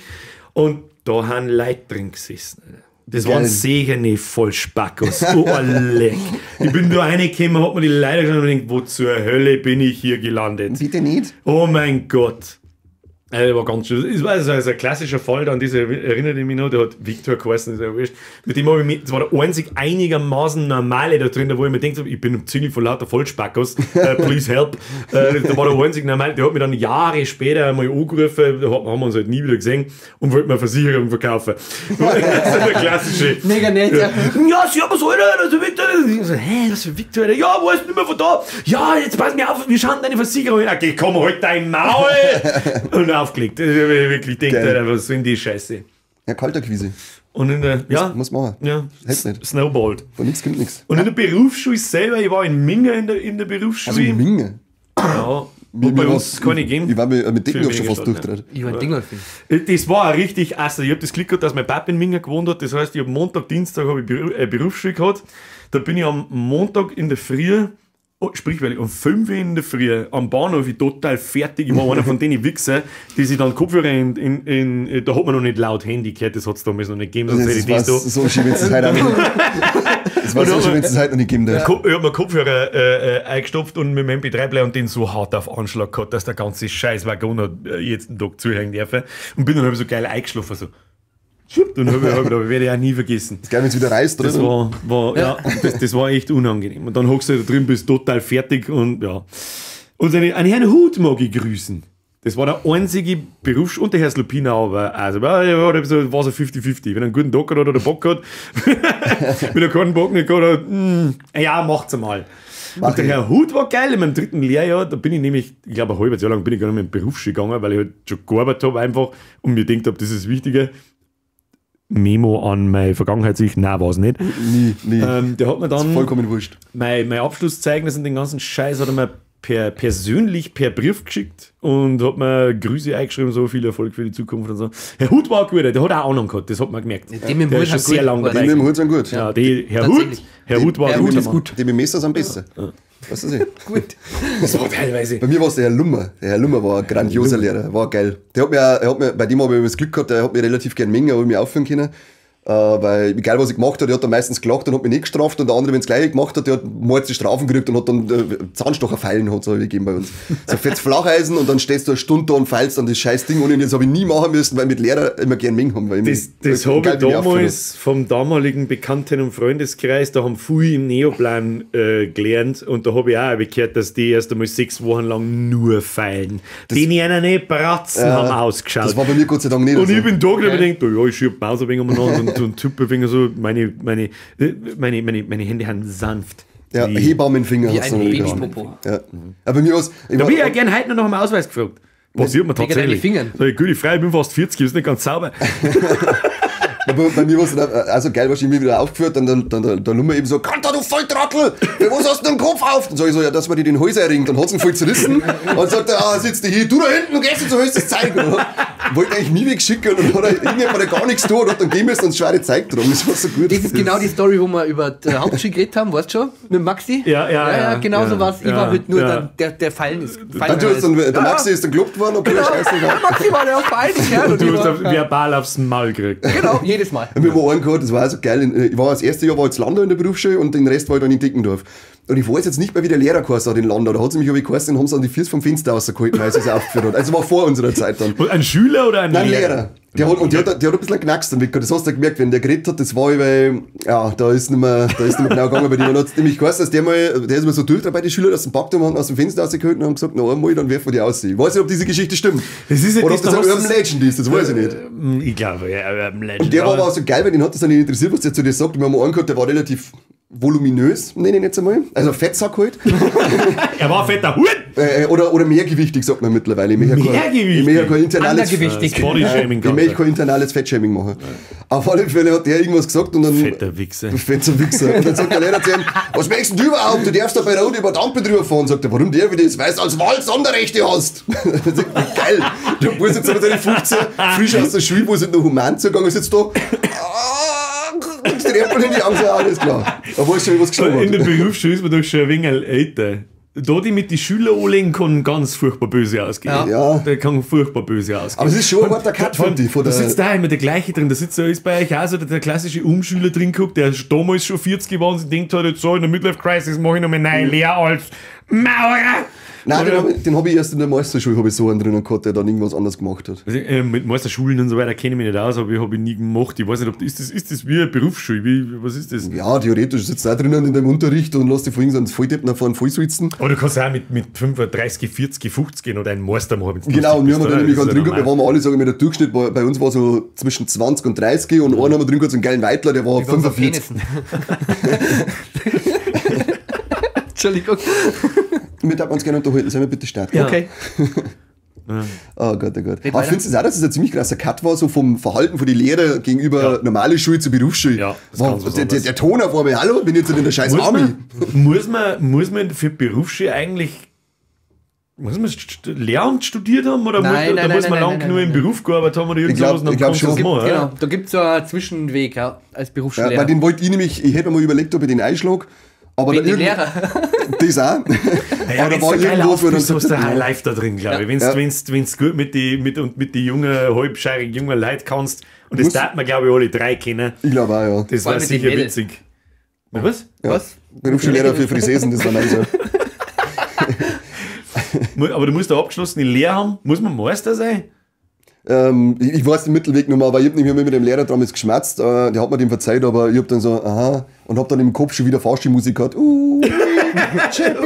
Und da haben Leute drin gesessen. Das waren sicher nicht voll Spackos. Oh, leck. Ich bin da reingekommen, hab mir die Leute geschaut und gedacht, wo zur Hölle bin ich hier gelandet? Bitte nicht. Oh mein Gott. War ganz schön. Es war also ein klassischer Fall, an diese erinnere ich mich noch, der hat Victor geheißen, ist ja wurscht. Mit dem habe ich mich, das war der einzig einigermaßen normale da drin, wo ich mir gedacht habe, ich bin umzingelt von lauter Vollspackos, please help. Da war der einzig normale, der hat mich dann Jahre später einmal angerufen, da haben wir uns halt nie wieder gesehen und wollte mir eine Versicherung verkaufen. Das ist der klassische. Mega nett, ja. Ja, servus, Alter, das ist Victor. Ich so, hä, was für Victor? Ja, wo ist nicht mehr von da? Ja, jetzt pass mir auf, wir schauen deine Versicherung. Okay, komm, halt dein Maul! Und aufgelegt. Ich wirklich denkt, Alter, was sind die Scheiße? Ja, kalter Quise. Und in der, ja. Muss machen. Ja. Hält nicht. Snowballed. Von nichts kommt nichts. Und in der Berufsschule selber, ich war in Minga in der Berufsschule. Also in Minga? Ja. Bei uns keine gegeben. Ich war mit Dingolf schon fast durchgedreht. Ich war in Dingolf. Das war auch richtig asser. Ich hab das Glück gehabt, dass mein Papa in Minga gewohnt hat. Das heißt, ich hab Montag, Dienstag hab ich Berufsschule gehabt. Da bin ich am Montag in der Früh, sprich, weil ich um 5 Uhr in der Früh am Bahnhof, ich total fertig, ich war einer von denen Wichser, die sich dann Kopfhörer in da hat man noch nicht laut Handy gehört, das hat es damals noch nicht gegeben, sonst hätte ich das da. So schön, wenn es heute auch nicht. Das war so schön, wenn es heute noch nicht gegeben hat. Ich hab mir Kopfhörer eingestopft und mit dem MP3-Player und den so hart auf Anschlag gehabt, dass der ganze scheiß Waggon hat jetzt einen Tag zuhängen dürfen. Und bin dann halt so geil eingeschlafen, so. Dann werde ich auch nie vergessen. Das ist geil, wenn es wieder reißt, oder? Das war, ja. Das war echt unangenehm. Und dann hockst du da drin, bist total fertig und ja. Und einen Herrn Hut mag ich grüßen. Das war der einzige Berufs- und der Herr Slupina, aber also, war so 50-50. Wenn er einen guten Tag hat oder Bock hat, wenn er keinen Bock nicht hat, ja, macht's einmal. Und der Herr Hut war geil, in meinem dritten Lehrjahr, da bin ich nämlich, ich glaube ein halbes Jahr lang bin ich gar nicht mehr in den Berufsschule gegangen, weil ich halt schon gearbeitet habe einfach und mir gedacht habe, das ist das Wichtige. Memo an meine Vergangenheit-Ich, nein, war es nicht. Nie. Der hat mir dann vollkommen wurscht. Mein Abschlusszeugnis und den ganzen Scheiß hat er mir persönlich per Brief geschickt und hat mir Grüße eingeschrieben, so viel Erfolg für die Zukunft und so. Herr Hut war gut, der hat auch Ahnung gehabt, das hat man gemerkt. Ja, dem der ist schon sehr lange dabei. Die mit dem Hut sind gut. Ja, die, Herr Hut war Herr Hut ist gut. Die mit dem Messer sind besser. Ja. Weißt du das? Gut. Das war teilweise. Bei mir war es der Herr Lummer. Der Herr Lummer war ein grandioser Lehrer, war geil. Der hat mir, auch, er hat mir, bei dem habe ich das Glück gehabt, der hat mir relativ gern mengen, habe ich mich aufführen können. Weil, egal was ich gemacht habe, der hat dann meistens gelacht und hat mich nicht gestraft und der andere, wenn es gleich gemacht hat, der hat mal die Strafen gekriegt und hat dann Zahnstocherfeilen hat so gegeben bei uns. So fettes Flacheisen und dann stehst du eine Stunde da und feilst dann das scheiß Ding und das habe ich nie machen müssen, weil mit Lehrer immer gern mengen haben. Weil das habe ich damals vom damaligen Bekannten- und Freundeskreis, da haben viele im Neoplan gelernt und da habe ich auch gehört, dass die erst einmal 6 Wochen lang nur feilen. Die die einer nicht bratzen haben ausgeschaut. Das war bei mir Gott sei Dank nicht. Und ich bin da und okay. Ich denke, ja, ich schieb Maus ein wenig umeinander und Typ ein so, meine Hände sind sanft. Ja, Hebammenfinger. Wie ein Babypopo. Ja. Aber mir war's, da bin ich ja gern heute noch nach dem Ausweis gefragt. Passiert mir tatsächlich. Fingern. Sag ich, gute Frei, ich bin fast 40, ist nicht ganz sauber. Bei mir war es also geil, was ich mir wieder aufgeführt, dann der Nummer eben so, Kanter, du Volltrottel, für was hast du den Kopf auf? Dann sag ich so, ja, dass man dir den Hals erringt. Dann hat's ihn voll zerrissen und sagt er, ah, sitzt du hier, du da hinten, du gehst jetzt so das Zeug. Und wollte eigentlich nie wegschicken und dann hat er irgendjemand gar nichts tun und hat dann gehen müssen und das schwere Zeug drum. Das war so gut. Das ist genau die Story, wo wir über die Hauptschule geredet haben, weißt du schon? Mit Maxi? Ja, genau so war's. Ich war halt nur dann, der Fallen ist. Der Maxi ist dann gelobt worden, okay, genau. Scheiße. Maxi war der Fallen, ja. Und du hast verbal aufs Maul gekriegt. Genau, jedes Mal. Wir haben einen gehabt, das war auch so geil. Ich war das erste Jahr war ich Landau in der Berufsschule und den Rest war ich dann in Deckendorf. Und ich weiß jetzt nicht mehr, wie der Lehrer geheißen hat in Landau. Da hat sie mich aber geheißen und haben sie an die Füße vom Fenster rausgehalten, weil sie es aufgeführt hat. Also war vor unserer Zeit dann. Ein Schüler oder ein Nein, Lehrer? Lehrer. Der hat ein bisschen geknackst damit. Das hast du gemerkt, wenn der geredet hat, das war ich, weil, ja, da ist nicht mehr genau gegangen bei dem. Und hat nämlich geheißen, dass der mal, der ist immer so durch bei den Schülern, dass sie packt haben, aus dem Fenster rausgehalten und haben gesagt, na einmal, dann werfen wir die aus. Ich weiß nicht, ob diese Geschichte stimmt. Das ist ja oder das, ob das ein Urban Legend ist, das weiß ich nicht. Ich glaube, ja, Urban Legend. Und der war aber auch so geil, weil den hat das dann nicht interessiert, was der zu dir sagt. Und wir haben angehört, der war relativ voluminös, nenne ich ihn jetzt einmal. Also Fettsack halt. Er war fetter Hut! Oder mehrgewichtig, sagt man mittlerweile. Mehrgewichtig? Ich möchte kein internales, Bodyshaming. Ich möchte kein internales Fettshaming machen. Ja. Auf alle Fälle hat der irgendwas gesagt und dann... Fetter Wichser. Fetter Wichser. Und dann sagt der Lehrer zu ihm, was möchtest du überhaupt? Du darfst da bei Rot über die Ampel drüber fahren. Sagt er, warum darf ich das? Weil du als Wahl Sonderrechte hast. Sagt, geil. Der Bub ist jetzt mit seinen 15, frisch aus der Schule, wo es noch human zugegangen ist, jetzt da... In die Augen, so, alles klar. Da weißt du schon, was geschoben hat. In der Berufsschule ist man doch schon ein wenig älter. Da die mit den Schülern anlegen, kann ganz furchtbar böse ausgehen. Ja. Der kann furchtbar böse ausgehen. Aber es ist schon ein harter Cut, finde ich. Da sitzt da immer der gleiche drin. Da sitzt da, ist bei euch auch so, der klassische Umschüler drin guckt, der damals schon 40 geworden ist und denkt halt jetzt so, in der Midlife Crisis mache ich noch mal neue Lehre als Maurer. Nein, den habe ich erst in der Meisterschule hab ich so einen drinnen gehabt, der dann irgendwas anderes gemacht hat. Also, mit Meisterschulen und so weiter kenne ich mich nicht aus, aber ich habe ich nie gemacht. Ich weiß nicht, ob ist das wie eine Berufsschule? Wie, was ist das? Ja, theoretisch sitzt du auch drinnen in deinem Unterricht und lässt dich von irgendeinem Volldeppen vor einen Vollsitzen. Aber du kannst auch mit 35, 40, 50 gehen oder einen Meister machen. Genau, und wir haben dann nämlich einen drin gehabt, da waren wir alle, sagen wir, der Durchschnitt war, bei uns war so zwischen 20 und 30 und einen haben wir drin gehabt, so einen geilen Weitler, der war 45. Entschuldigung. Wir darf uns gerne unterhalten, sollen wir bitte starten? Ja. Okay. Oh Gott, oh Gott. Aber findest du auch, dass es ein ziemlich krasser Cut war, so vom Verhalten von den Lehrern gegenüber normale Schule zu Berufsschule? Ja, das war, der Ton auf einmal, hallo, bin jetzt in der scheiß Army. Muss man für Berufsschule eigentlich, muss man Lehramt studiert haben oder nein, muss man lang genug im Beruf gearbeitet haben oder irgend sowas? Ich glaube schon. Machen, genau, da gibt es einen Zwischenweg, ja, als Berufsschullehrer. Ja, weil den wollte ich nämlich, ich hätte mir mal überlegt, ob ich den einschlag. Aber wegen den Lehrer. Das auch. Naja, aber da war irgendwo für dann hast du High Life da drin, glaube ich. Wenn's gut mit die jungen, halbscheirigen jungen Leuten kannst, und das darf man, glaube ich, alle drei kennen. Ich glaube auch, ja. Das war sicher witzig. Was? Ja. Was? Berufsschullehrer für Frisesen, das war mein so. Aber du musst da abgeschlossene Lehre haben. Muss man Meister sein? Ich weiß den Mittelweg noch mal, aber ich hab nämlich mit dem Lehrer damals geschmerzt, der hat mir den verzeiht, aber ich hab dann so, aha, und hab dann im Kopf schon wieder Fasching-Musik gehabt. Chippy, chippy,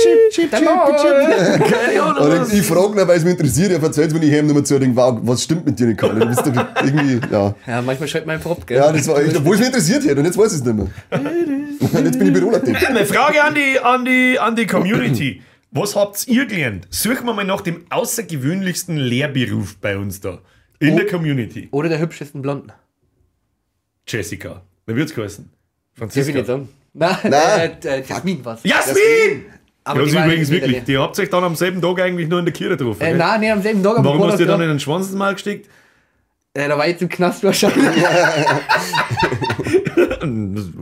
chip, chip, chip, chip. Und ich frage ihn, weil es mich interessiert, er verzeiht, wenn ich ihm nur zu denke, wow, was stimmt mit dir nicht, Karl? Du bist doch irgendwie, ja. Ja, manchmal schaltet man einfach ab, gell? Ja, das war echt, obwohl es mich interessiert hätte, und jetzt weiß ich es nicht mehr. Und jetzt bin ich Büroler. Eine Frage an die Community. Was habt ihr gelernt? Suchen wir mal nach dem außergewöhnlichsten Lehrberuf bei uns da. In der Community. Oder der hübschesten Blonden. Jessica. Wer wird's geheißen? Franziska. Darf ich nicht sagen. Nein, Jasmin war's. Jasmin! Aber ja, die übrigens wirklich. Die habt euch dann am selben Tag eigentlich nur in der Kirche getroffen. Nein, nicht am selben Tag. Warum hast du dir dann in den Schwanz mal gesteckt? Da war ich jetzt im Knast wahrscheinlich.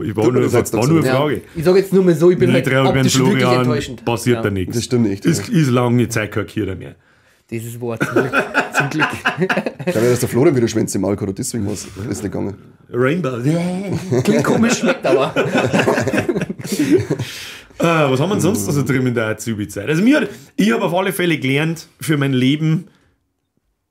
Ich war nur, das war nur eine Ja. Frage. Ich sag jetzt nur mal so, ich bin Nicht halt traurig beim optisch wirklich Florian, enttäuschend. passiert ja. da nichts. Das stimmt nicht. Ist, ist lange Zeit kein Kierer mehr. Dieses Wort, zum Glück. Zum Glück. Ich glaube, dass der Florian wieder Schwänze im Maul gehabt hat, deswegen war's ist nicht gegangen. Rainbow. Klingt komisch, schmeckt aber. Was haben wir denn sonst noch so drin in der Azubi-Zeit? Also ich habe auf alle Fälle gelernt, für mein Leben,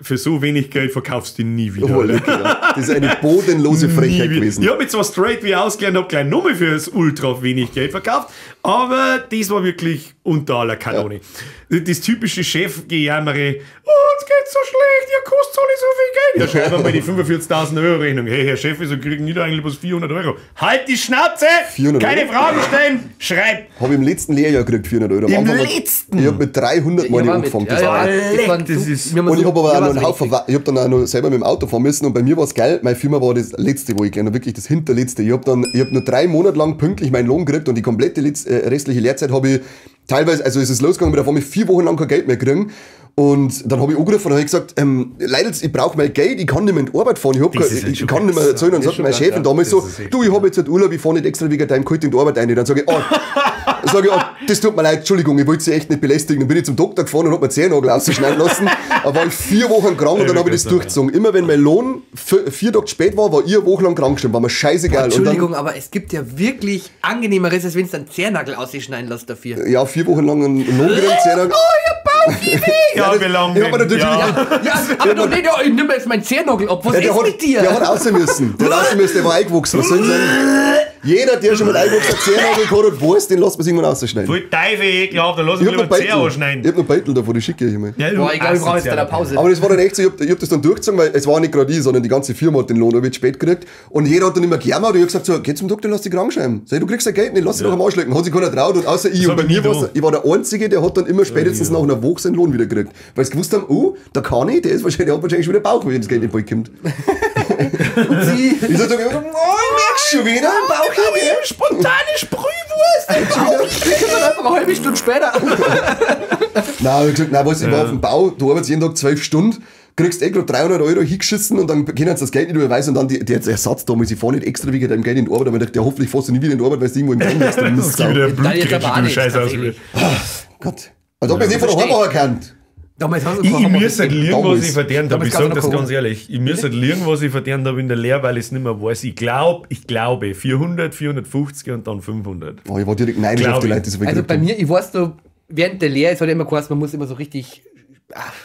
für so wenig Geld verkaufst du ihn nie wieder. Oh, lecker, ja. Das ist eine bodenlose Frechheit Nie wieder. gewesen. Ich habe mich zwar straight wie ausgelernt, habe gleich nochmal für das ultra wenig Geld verkauft, aber das war wirklich unter aller Kanone. Das typische Chefgejammere, oh, uns geht's so schlecht, ihr kostet alle so viel Geld. Ja, schreib mal die 45.000 Euro Rechnung. Hey, Herr Chef, wieso kriegen die da eigentlich bloß 400 Euro? Halt die Schnauze! 400 Keine Euro? Fragen stellen, schreib! Habe ich im letzten Lehrjahr gekriegt, 400 Euro. Am Im Anfang letzten? Ich habe mit 300 Mal Ich war angefangen. mit. Das Ja, war ja, das waren Leck, das so- ist- wir haben Und so- ich habe aber wir auch noch haben einen so Haufen, ich habe dann auch noch selber mit dem Auto fahren müssen und bei mir war es geil, meine Firma war das letzte, wo ich gelernt habe, wirklich das hinterletzte. Ich habe nur 3 Monate lang pünktlich meinen Lohn gekriegt und die komplette restliche Lehrzeit habe ich teilweise, also es ist losgegangen, mit der habe ich 4 Wochen lang kein Geld mehr gekriegt. Und dann habe ich angerufen und habe gesagt, Leute, ich brauche mein Geld, ich kann nicht mehr in die Arbeit fahren, ich, hab Das kein, ist halt ich schon kann nicht mehr krass. erzählen. Und Das sagt ist schon mein krass, Chef ja. damals so, Das ist echt du, ich habe jetzt halt Urlaub, ich fahre nicht extra wegen deinem Geld in die Arbeit rein. Dann sage ich, oh, sag ich, oh, das tut mir leid, Entschuldigung, ich wollte Sie echt nicht belästigen. Dann bin ich zum Doktor gefahren und hab mir Zehennagel ausschneiden lassen. Da war ich 4 Wochen krank und dann habe ich das durchgezogen. Immer wenn mein Lohn 4 Tage spät war, war ich eine Woche lang krank geschrieben. War mir scheißegal. Entschuldigung, aber es gibt ja wirklich angenehmeres, als wenn es dann Zehennagel ausschneiden lässt dafür. Und dann, ja, 4 Wochen lang einen Lohn gekriegt, Zehennagel. Ja, das- wie lange ich hab mir denn? natürlich- Ja. Ja, aber doch nicht, ja, ich nehme jetzt meinen Zehennagel ab. Was Ja, der ist hat, mit dir? Der hat raus müssen. Der hat raus müssen, der war eingewachsen. Was soll denn sein? Jeder, der schon mal eingewachsen Zehennagel gehabt hat, weiß, den lässt man sich irgendwann rausschneiden. Voll Teufel ekelhaft, dann lass Ich mich hab lieber noch Zehe Beitel. ausschneiden. Ich hab noch Beitel davon, die schicke ich immer. Ja, du Boah, ich glaube, ich brauche jetzt eine Pause. Aber das war dann echt so, ich hab das dann durchgezogen, weil es war nicht gerade ich, sondern die ganze Firma hat den Lohn irgendwie spät gekriegt. Und jeder hat dann immer gejammert und ich hab gesagt so, geh zum Doktor, lass dich krank schreiben. Sag ich, du kriegst ja Geld nicht, lass dich doch am Arsch lecken. Hat sich keiner traut und außer ich. hab Und bei ich nie mir war's, da. ich war der Einzige, der hat dann immer spätestens nach einer Woche seinen Lohn wieder gekriegt. Weil sie gewusst haben, oh, da kann ich, der ist wahrscheinlich, der hat wahrscheinlich schon wieder Bauchweh, wenn das Geld nicht bald kommt. Sie. Ich sag so, oh, ich merk's schon wieder, Bauchweh. Spontane Sprühwurst! Ich komme dann einfach eine halbe Stunde später. Nein, ich hab gesagt, nein, weißt du, ich war auf dem Bau, du arbeitest jeden Tag 12 Stunden, kriegst eh gerade 300 Euro hingeschissen und dann können sie das Geld nicht überweisen und dann der Ersatz damals, ich fahr nicht extra wegen deinem Geld in die Arbeit, aber ich dachte, ja, hoffentlich fährst du nie wieder in die Arbeit, weil du irgendwo im Gang liegst. Du Das gibt Mistsau. wieder Dann jetzt Blutgrätsche, aber auch du nicht, Scheiß tatsächlich. Gott. Also, ob ich nicht von der Versteh Heim erkannt. Damals hast du Ich keinen müsste halt liegen, was Damals. ich verdient habe. Damals Ich gab's sag noch das Corona. ganz ehrlich. Ich müsste halt liegen, was ich verdient habe in der Lehre, weil ich es nicht mehr weiß. Ich glaube, 400, 450 und dann 500. Oh, ich war direkt neidisch Glaub auf die ich. Leute, die so viel Also gekriegt bei haben. mir, ich weiß so, während der Lehre, es hat ja immer geheißen, man muss immer so richtig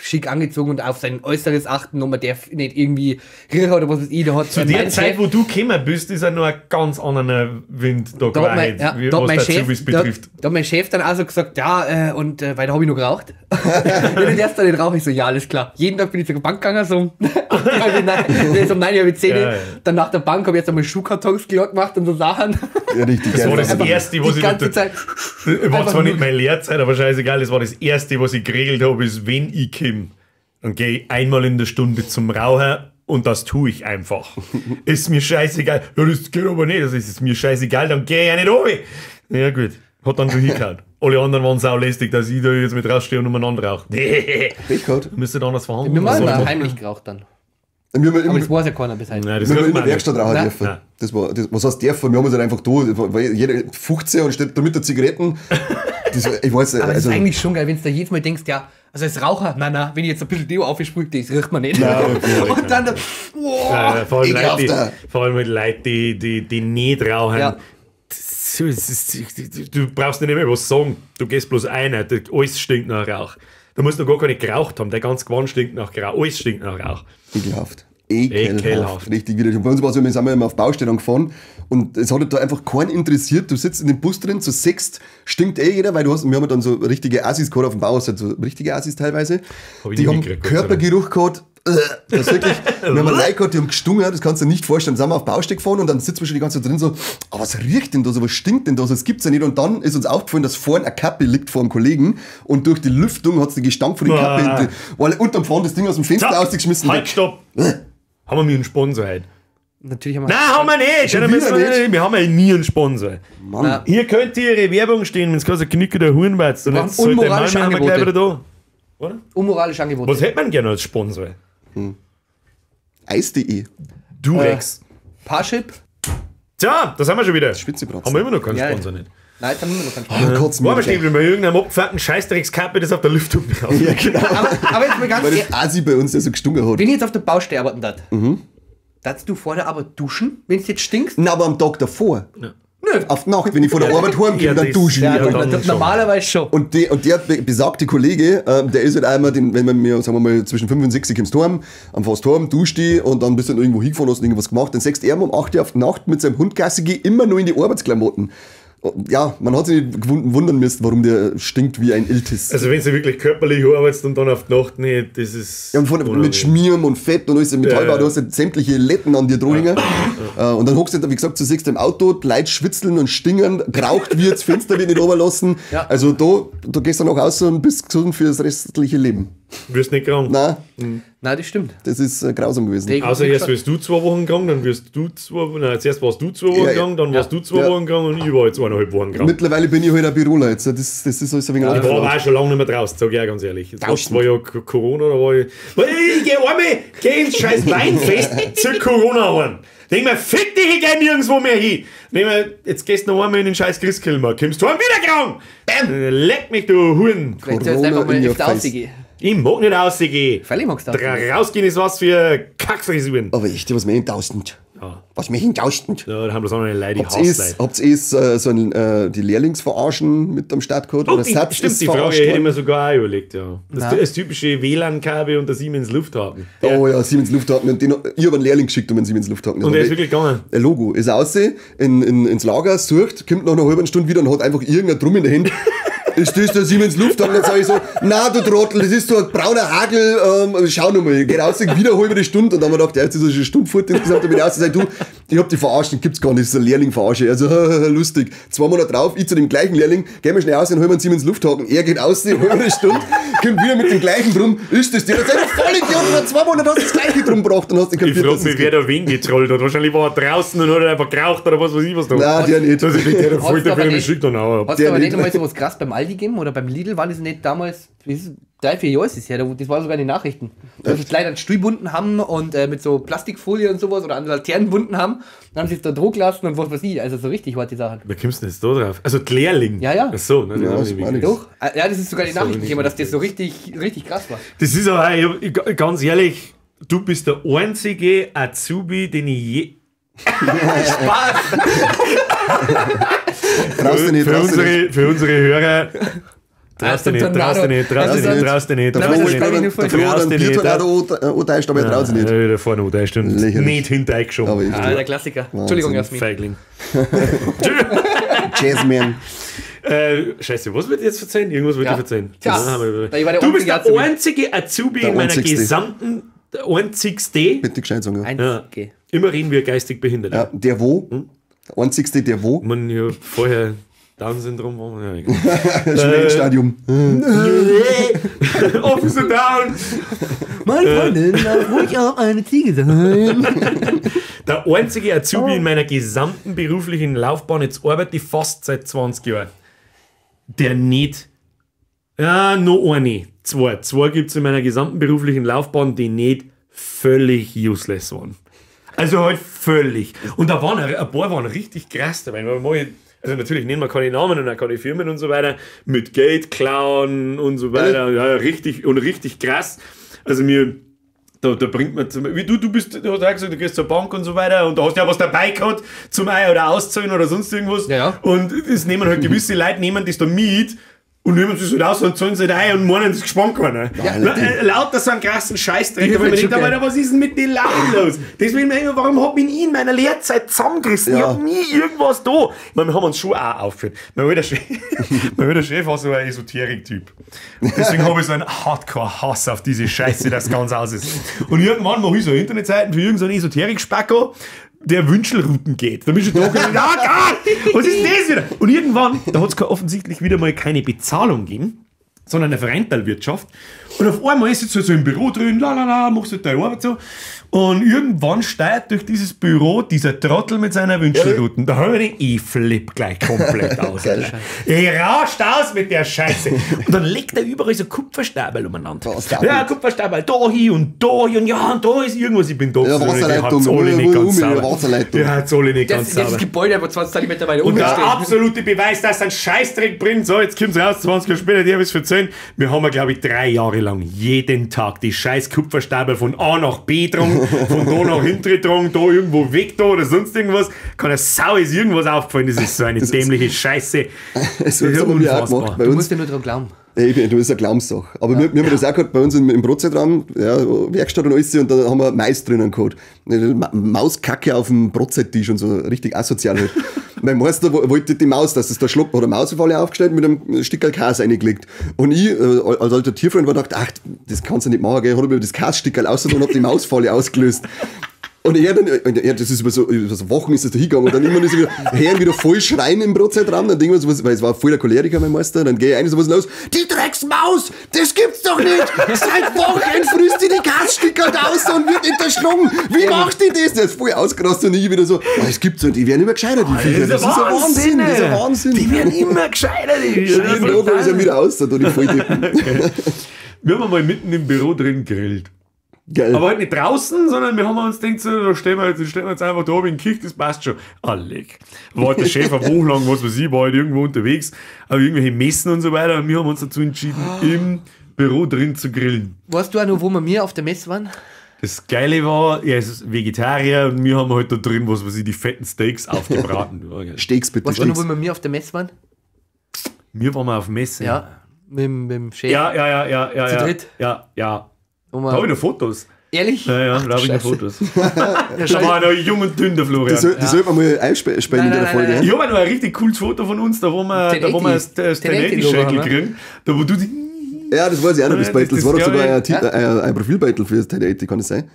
schick angezogen und auf sein Äußeres achten und man darf nicht irgendwie riechen oder was weiß ich. Da hat Zu der Zeit, wo du gekommen bist, ist ja noch ein ganz anderer Wind da da hat mein, geweht, ja, wie- da hat was mein der Chef, Azubis da, betrifft. da hat mein Chef dann auch so gesagt, ja, weil da habe ich noch geraucht. Wenn du darfst da nicht rauchen, ich so, ja, alles klar. Jeden Tag bin ich zur Bank gegangen, so um, halb neun, um 9, halb 10. Ja, ja. Dann nach der Bank habe ich jetzt einmal Schuhkartons gemacht und so Sachen. Ja, richtig Das geil. war das Einfach Erste, was die ich ganze da- Zeit. War Einfach zwar nicht nur- meine Lehrzeit, aber scheißegal, das war das Erste, was ich geregelt habe, ist, wenn ich komme, dann gehe ich einmal in der Stunde zum Raucher und das tue ich einfach. Ist mir scheißegal. Ja, das geht aber nicht, das ist mir scheißegal, dann gehe ich ja nicht runter. Ja gut, hat dann schon hingehauen. Alle anderen waren saulästig, dass ich da jetzt mit rausstehe und umeinander rauche. Nee, Pech gehabt. müsste anders verhandeln. Wir Was haben soll ich mal machen? heimlich geraucht dann. Wir haben Aber immer, das weiß ja keiner bis heute. Nein, das wir haben hört in der man nicht. Werkstatt rauchen Nein. dürfen. Nein. Das war, das, was heißt dürfen? Wir haben uns halt einfach da, weil jeder 15 und steht da mit der Zigaretten. Das, ich weiß nicht, Aber das also, ist eigentlich schon geil, wenn du da jedes Mal denkst, ja, also als Raucher, nein, nein, wenn ich jetzt ein bisschen Deo aufsprühe, das riecht man nicht. Nein, okay. Und dann, wow. Ja, vor allem Leute, Ekelhafter. vor allem mit Leuten, die nicht rauchen. Ja. Das, das ist, du brauchst nicht mehr was sagen. Du gehst bloß ein, alles stinkt nach Rauch. Du musst noch gar keine geraucht haben. Der ganze Gewand stinkt nach Rauch. Alles stinkt nach Rauch. Ekelhaft. Ekelhaft. Ekelhaft. Richtig widerlich. Und bei uns war es so, wir sind immer auf Baustellen gefahren und es hat halt da einfach keinen interessiert. Du sitzt in dem Bus drin, zu sechst, stinkt eh jeder, weil du hast, wir haben dann so richtige Assis gehabt auf dem Bau, also so richtige Assis teilweise. Hab ich Die nie haben mitgekriegt, Gott sei Dank. Körpergeruch gehabt. Das ist wirklich, wir haben Leute gehabt, die haben gestungen, das kannst du dir nicht vorstellen. Dann sind wir auf Baustelle gefahren und dann sitzen wir schon die ganze Zeit drin so, ah, was riecht denn da so, was stinkt denn da so, das gibt's ja nicht. Und dann ist uns aufgefallen, dass vorne eine Kappe liegt vor dem Kollegen und durch die Lüftung hat's den Gestank von der Kappe Boah. hinten. Und dann vorne das Ding aus dem Fenster Zack. rausgeschmissen. Halt, stopp! Haben wir mir einen Sponsor heute? Natürlich haben wir. Nein, haben wir nicht! Schon Dann müssen wieder wir nicht? Wir haben ja nie einen Sponsor. Mann. Na. Hier könnt ihr Ihre Werbung stehen, wenn es quasi Knicke der Hurenweiz. Und Wir jetzt brauchen sollte unmoralische Mann, haben wir gleich Angebote. wieder da. Oder? Unmoralische Angebote. Was hätte man gerne als Sponsor? Eis.de. Durex. Parship. Tja, das haben wir schon wieder. Schwitzebratzen. Haben wir immer noch keinen Ja. Sponsor nicht. Nein, jetzt haben wir immer noch keinen Sponsor. Oh, kotzen War mir aber stehen geblieben, bei irgendeinem abgefuckten Scheißdreckskappe, das auf der Lüftung drauf. Ja, genau. Aber jetzt mal ganz Weil ehrlich, das Asi bei uns, der so gestunken hat. wenn ich jetzt auf der Baustelle arbeiten darf, darfst du vor der Arbeit duschen, wenn es jetzt stinkst? Na, aber am Tag davor. Nö. Auf die Nacht, wenn ich von der Arbeit heimkomme, Ja, dann das- dusche ich. Ja, Ja, doch, dann das- schon. normalerweise schon. Und der besagte Kollege, der ist halt einmal, den, wenn man mir, sagen wir mal, zwischen 5 und 6 kommst du heim, am fast heim, duscht die und dann bist du dann irgendwo hingefahren, hast irgendwas gemacht. Dann sechst er um 8 Uhr auf die Nacht mit seinem Hund Gassi geh, immer nur in die Arbeitsklamotten. Und ja, man hat sich nicht wundern müssen, warum der stinkt wie ein Iltis. Also wenn du wirklich körperlich arbeitest und dann auf die Nacht nicht, das ist... Ja, und von, mit Schmieren und Fett und alles im Metallbau, Ja, ja. du hast ja sämtliche Letten an dir dran. Und dann hockst du, wie gesagt, zu sechst im Auto, die Leute schwitzeln und stingern, geraucht wird, das Fenster wird nicht runterlassen. Ja. Also da gehst du noch raus und bist gesund fürs restliche Leben. Wirst nicht krank. Nein, Nein, das stimmt. das ist grausam gewesen. Der- Außer erst wirst du 2 Wochen krank, dann wirst du 2 Wochen... Nein, zuerst warst du 2 Wochen Ja, ja. krank, dann warst du 2 Ja. Wochen krank und ich war jetzt 1,5 Wochen krank. Mittlerweile bin ich halt ein Büroler jetzt. Das ist alles ein wenig Ich war aber aufgebaut. auch schon lange nicht mehr draußen, sag ich auch ganz ehrlich. Jetzt war Draußen. 2 Jahre Corona, da war ich. Weil ich geh einmal, geh ins scheiß Weinfest zu Corona heim. Denk mir, fick dich, ich geh nirgendwo mehr hin. Denk mir, jetzt gehst du noch einmal in den scheiß Christkindlmarkt, kommst du heim wieder krank. Bam! Leck mich, du Huren. Vielleicht sollst du einfach Corona mal in your öfter face. rausgehen. Ich mag nicht rausgehen. Freilich magst du rausgehen. Rausgehen ist was für Kackfrisuren. Aber echt, was mich tausend. Ja. Was mich tausend. Ja, da haben das andere Leute, die Habt ihr Hassleute. habt ihr so ein, die Lehrlingsverarschen mit am Start gehabt? Oh, Oder die, Satz stimmt, ist die Frage verarscht hätte ich worden? mir sogar auch überlegt, ja. Das, Nein. das typische WLAN-Kabel und der Siemens Lufthaken. Oh ja, Siemens Lufthaken. Und den, ich habe einen Lehrling geschickt um einen Siemens Lufthaken. Das Und war der ist wirklich gegangen. Ein Logo. Ist aussehen, ins Lager, sucht, kommt nach einer halben Stunde wieder und hat einfach irgendein Drum in der Hand. Ist das der Siemens Lufthaken? Dann sag ich so, na du Trottel, das ist so ein brauner Hagel, schau noch mal. Geht raus, wieder eine halbe Stunde. Und dann haben wir gedacht, ja, jetzt ist er schon eine Stunde fort insgesamt. Dann bin ich raus und sag, du, ich hab die verarscht, den gibt's gar nicht, das ist ein Lehrling verarsche. Also, lustig. 2 Monate drauf, ich zu dem gleichen Lehrling, gehen wir schnell raus und holen wir einen Siemens Lufthaken. Er geht raus, eine halbe Stunde, kommt wieder mit dem gleichen Drum. Ist das der? Dann sag ich, voll Idiot, vor 2 Monaten hast du das gleiche Drum gebracht und hast nicht Ich kapiert, frag dass mich, es wer da wen getrollt hat. Wahrscheinlich war er draußen und hat einfach geraucht oder was weiß ich was da. Nein, der nicht. Das ist nicht der, der Hat's voll aber dafür nicht. geschickt hat. auch. Hast Der du aber nicht nicht. einmal so was krass beim Aldi gegeben oder beim Lidl? War das nicht damals, das ist 3, 4 Jahre ist es her, das war sogar in den Nachrichten. Dass sie leider einen Stuhl bunden haben und mit so Plastikfolie und sowas oder an Laternen bunden haben. Dann haben sie es da Druck lassen und was weiß ich. Also so richtig hart die Sachen. Wer kommst du denn jetzt da drauf? Also die Lehrling. Ja, ja. Ach so, ne, das Ja, hab das ich nicht meine ich. mitgekriegt. Doch. Ja, das ist sogar in den So Nachrichten nicht gekommen, dass das so richtig, richtig krass war. Das ist aber, ich, ganz ehrlich, du bist der einzige Azubi, den ich je. Spaß! Traust du nicht, für, traust du nicht. unsere, für unsere Hörer. Traust du nicht, traust du nicht, traust du nicht, traust du nicht, Der traust Flo du hat nicht. der Flo hat Traust einen du nicht, Biertornado angetäuscht, aber er traut sich nicht. Ja, da vorne angetäuscht und Lächerlich. nicht hintergeschoben. Aber ich, Ah, der Klassiker. Entschuldigung, Jasmin. Feigling. Jazzman. Scheiße, was wird ich jetzt verzeihen? Irgendwas wird Ja. ich verzeihen. Tja, Das haben wir- ich war der du bist der einzige Azubi. einzige Azubi Der in meiner einzigste. gesamten, der einzigste. Bitte gescheit sagen. Ja. Ja. Einzige. Immer reden wir geistig behindert. Ja, der wo? Der einzigste, der wo? Man ja vorher Down-Syndrom war. Ja, egal. Schnellstadium. Officer Down! Meine Freundin darf ruhig auch eine Ziege sein. Der einzige Azubi in meiner gesamten beruflichen Laufbahn, jetzt arbeite ich fast seit 20 Jahren, der nicht, ja, noch eine, zwei gibt es in meiner gesamten beruflichen Laufbahn, die nicht völlig useless waren. Also halt völlig. Und da waren ein paar waren richtig krass dabei. Weil man- Also natürlich nennen wir keine Namen und auch keine Firmen und so weiter. Mit Geld klauen und so weiter. Ja, richtig und richtig krass. Also mir, da bringt man zum, wie du bist, du hast auch gesagt, du gehst zur Bank und so weiter und da hast du ja was dabei gehabt zum Ei oder Auszahlen oder sonst irgendwas. Ja, ja. Und das nehmen halt gewisse Leute, nehmen das da mit und nehmen es halt aus und zahlen sie halt ein und meinen, das ist gespannt keiner. Ja. Lauter so einen krassen Scheißdreck, Ich aber ich mir find's denke, schon geil. Alter, was ist denn mit den Leuten los? Deswegen mir immer, warum hab ich ihn in meiner Lehrzeit zusammengerissen? Ich Ja. hab nie irgendwas da. Ich meine, wir haben uns schon auch aufgeführt. Mein alter Chef, mein alter Chef war so ein Esoterik-Typ. Deswegen habe ich so einen Hardcore-Hass auf diese Scheiße, dass ganz aus ist. Und irgendwann mache ich so Internetseiten für irgendeinen Esoterik-Spacko, der Wünschelrouten geht. Da bin ich schon da und gedacht, ah Gott, was ist das wieder? Und irgendwann, da hat es offensichtlich wieder mal keine Bezahlung gegeben, sondern eine Vereinteilwirtschaft. Und auf einmal sitzt du so im Büro drin, la la la, machst du deine Arbeit so. Und irgendwann steigt durch dieses Büro dieser Trottel mit seiner Wünschelruten. Da höre ich flipp gleich komplett aus. Ich rascht aus mit der Scheiße. Und dann legt er überall so Kupferstäbel umeinander. Ja, Kupferstäbel, da hier und da hier und ja, und da ist irgendwas. Ich bin da. Ja, Wasserleitung. Die hat's alle nicht ganz sauber. Wasserleitung. Die hat's alle nicht ganz sauber. Das Gebäude aber 20 cm weiter und der absolute Beweis, dass ein Scheißdreck bringt. So, jetzt kommt's raus, 20 Jahre später, die habe ich's verzeihen. Wir haben, glaube ich, 3 Jahre lang jeden Tag die scheiß Kupferstäbel von A nach B dran, von da nach hinten dran, da irgendwo weg da oder sonst irgendwas. Keine Sau ist irgendwas aufgefallen. Das ist so eine dämliche Scheiße. Das ist ja unfassbar. Du musst ja nur dran glauben. Eben, du ist eine Glaubenssache. Aber ja. Wir haben das auch gehabt bei uns im Brotzeitraum, ja, Werkstatt und alles, und da haben wir Mais drinnen gehabt. Mauskacke auf dem Brotzeittisch und so, richtig asozial halt. Mein Meister wollte die Maus, dass es da schluckt, hat eine Mausfalle aufgestellt mit einem Stickerl Käse reingelegt. Und ich, als alter Tierfreund, war gedacht, ach, das kannst du nicht machen, gell? Hat er mir das Käsestickerl ausgetan und hab die Mausfalle ausgelöst. Und er dann, das ist über so Wochen ist das da hingegangen und dann immer so wieder, hören wieder voll schreien im Brotzeitraum, dann denken wir so, weil es war voll der Choleriker, mein Meister, dann gehe ich rein und so, was los? Die Drecksmaus, das gibt's doch nicht! Seit Wochen frisst die die Gasstücke da raus und wird nicht erschlagen! Wie macht die das? Der ist voll ausgerastet und ich wieder so, oh, das gibt's nicht, die werden immer gescheiter, die Viecher. Das ist ein Wahnsinn, das ist ein Wahnsinn. Die werden immer gescheiter, die Viecher. Jeden Tag ist er wieder aus, da die Volldeppen. Wir haben mal mitten im Büro drin gegrillt. Geil. Aber halt nicht draußen, sondern wir haben uns gedacht, so, da stehen wir jetzt einfach da oben in die Küche, das passt schon. Ah, leck. War der Chef eine Woche lang, was weiß ich, war halt irgendwo unterwegs, aber irgendwelche Messen und so weiter. Und wir haben uns dazu entschieden, im Büro drin zu grillen. Weißt du auch noch, wo wir mir auf der Messe waren? Das Geile war, er ist Vegetarier und wir haben halt da drin, was weiß ich, die fetten Steaks aufgebraten. Steaks bitte. Weißt du noch, wo wir mir auf der Messe waren? Wir waren mal auf Messe. Ja, mit dem Chef. Ja. Zu dritt. Ja. Da habe ich noch Fotos. Ehrlich? Ja, da habe ich noch Fotos. Da war noch jung und dünn, der Florian. Das sollte man mal einspielen in der Folge. Ich habe noch ein richtig cooles Foto von uns, da wo wir das 1080-Schäkel kriegen. Da wo du die. Ja, das weiß ich auch noch, das Beitel. Das war doch sogar ein Profilbeitel für das 1080, kann das sein?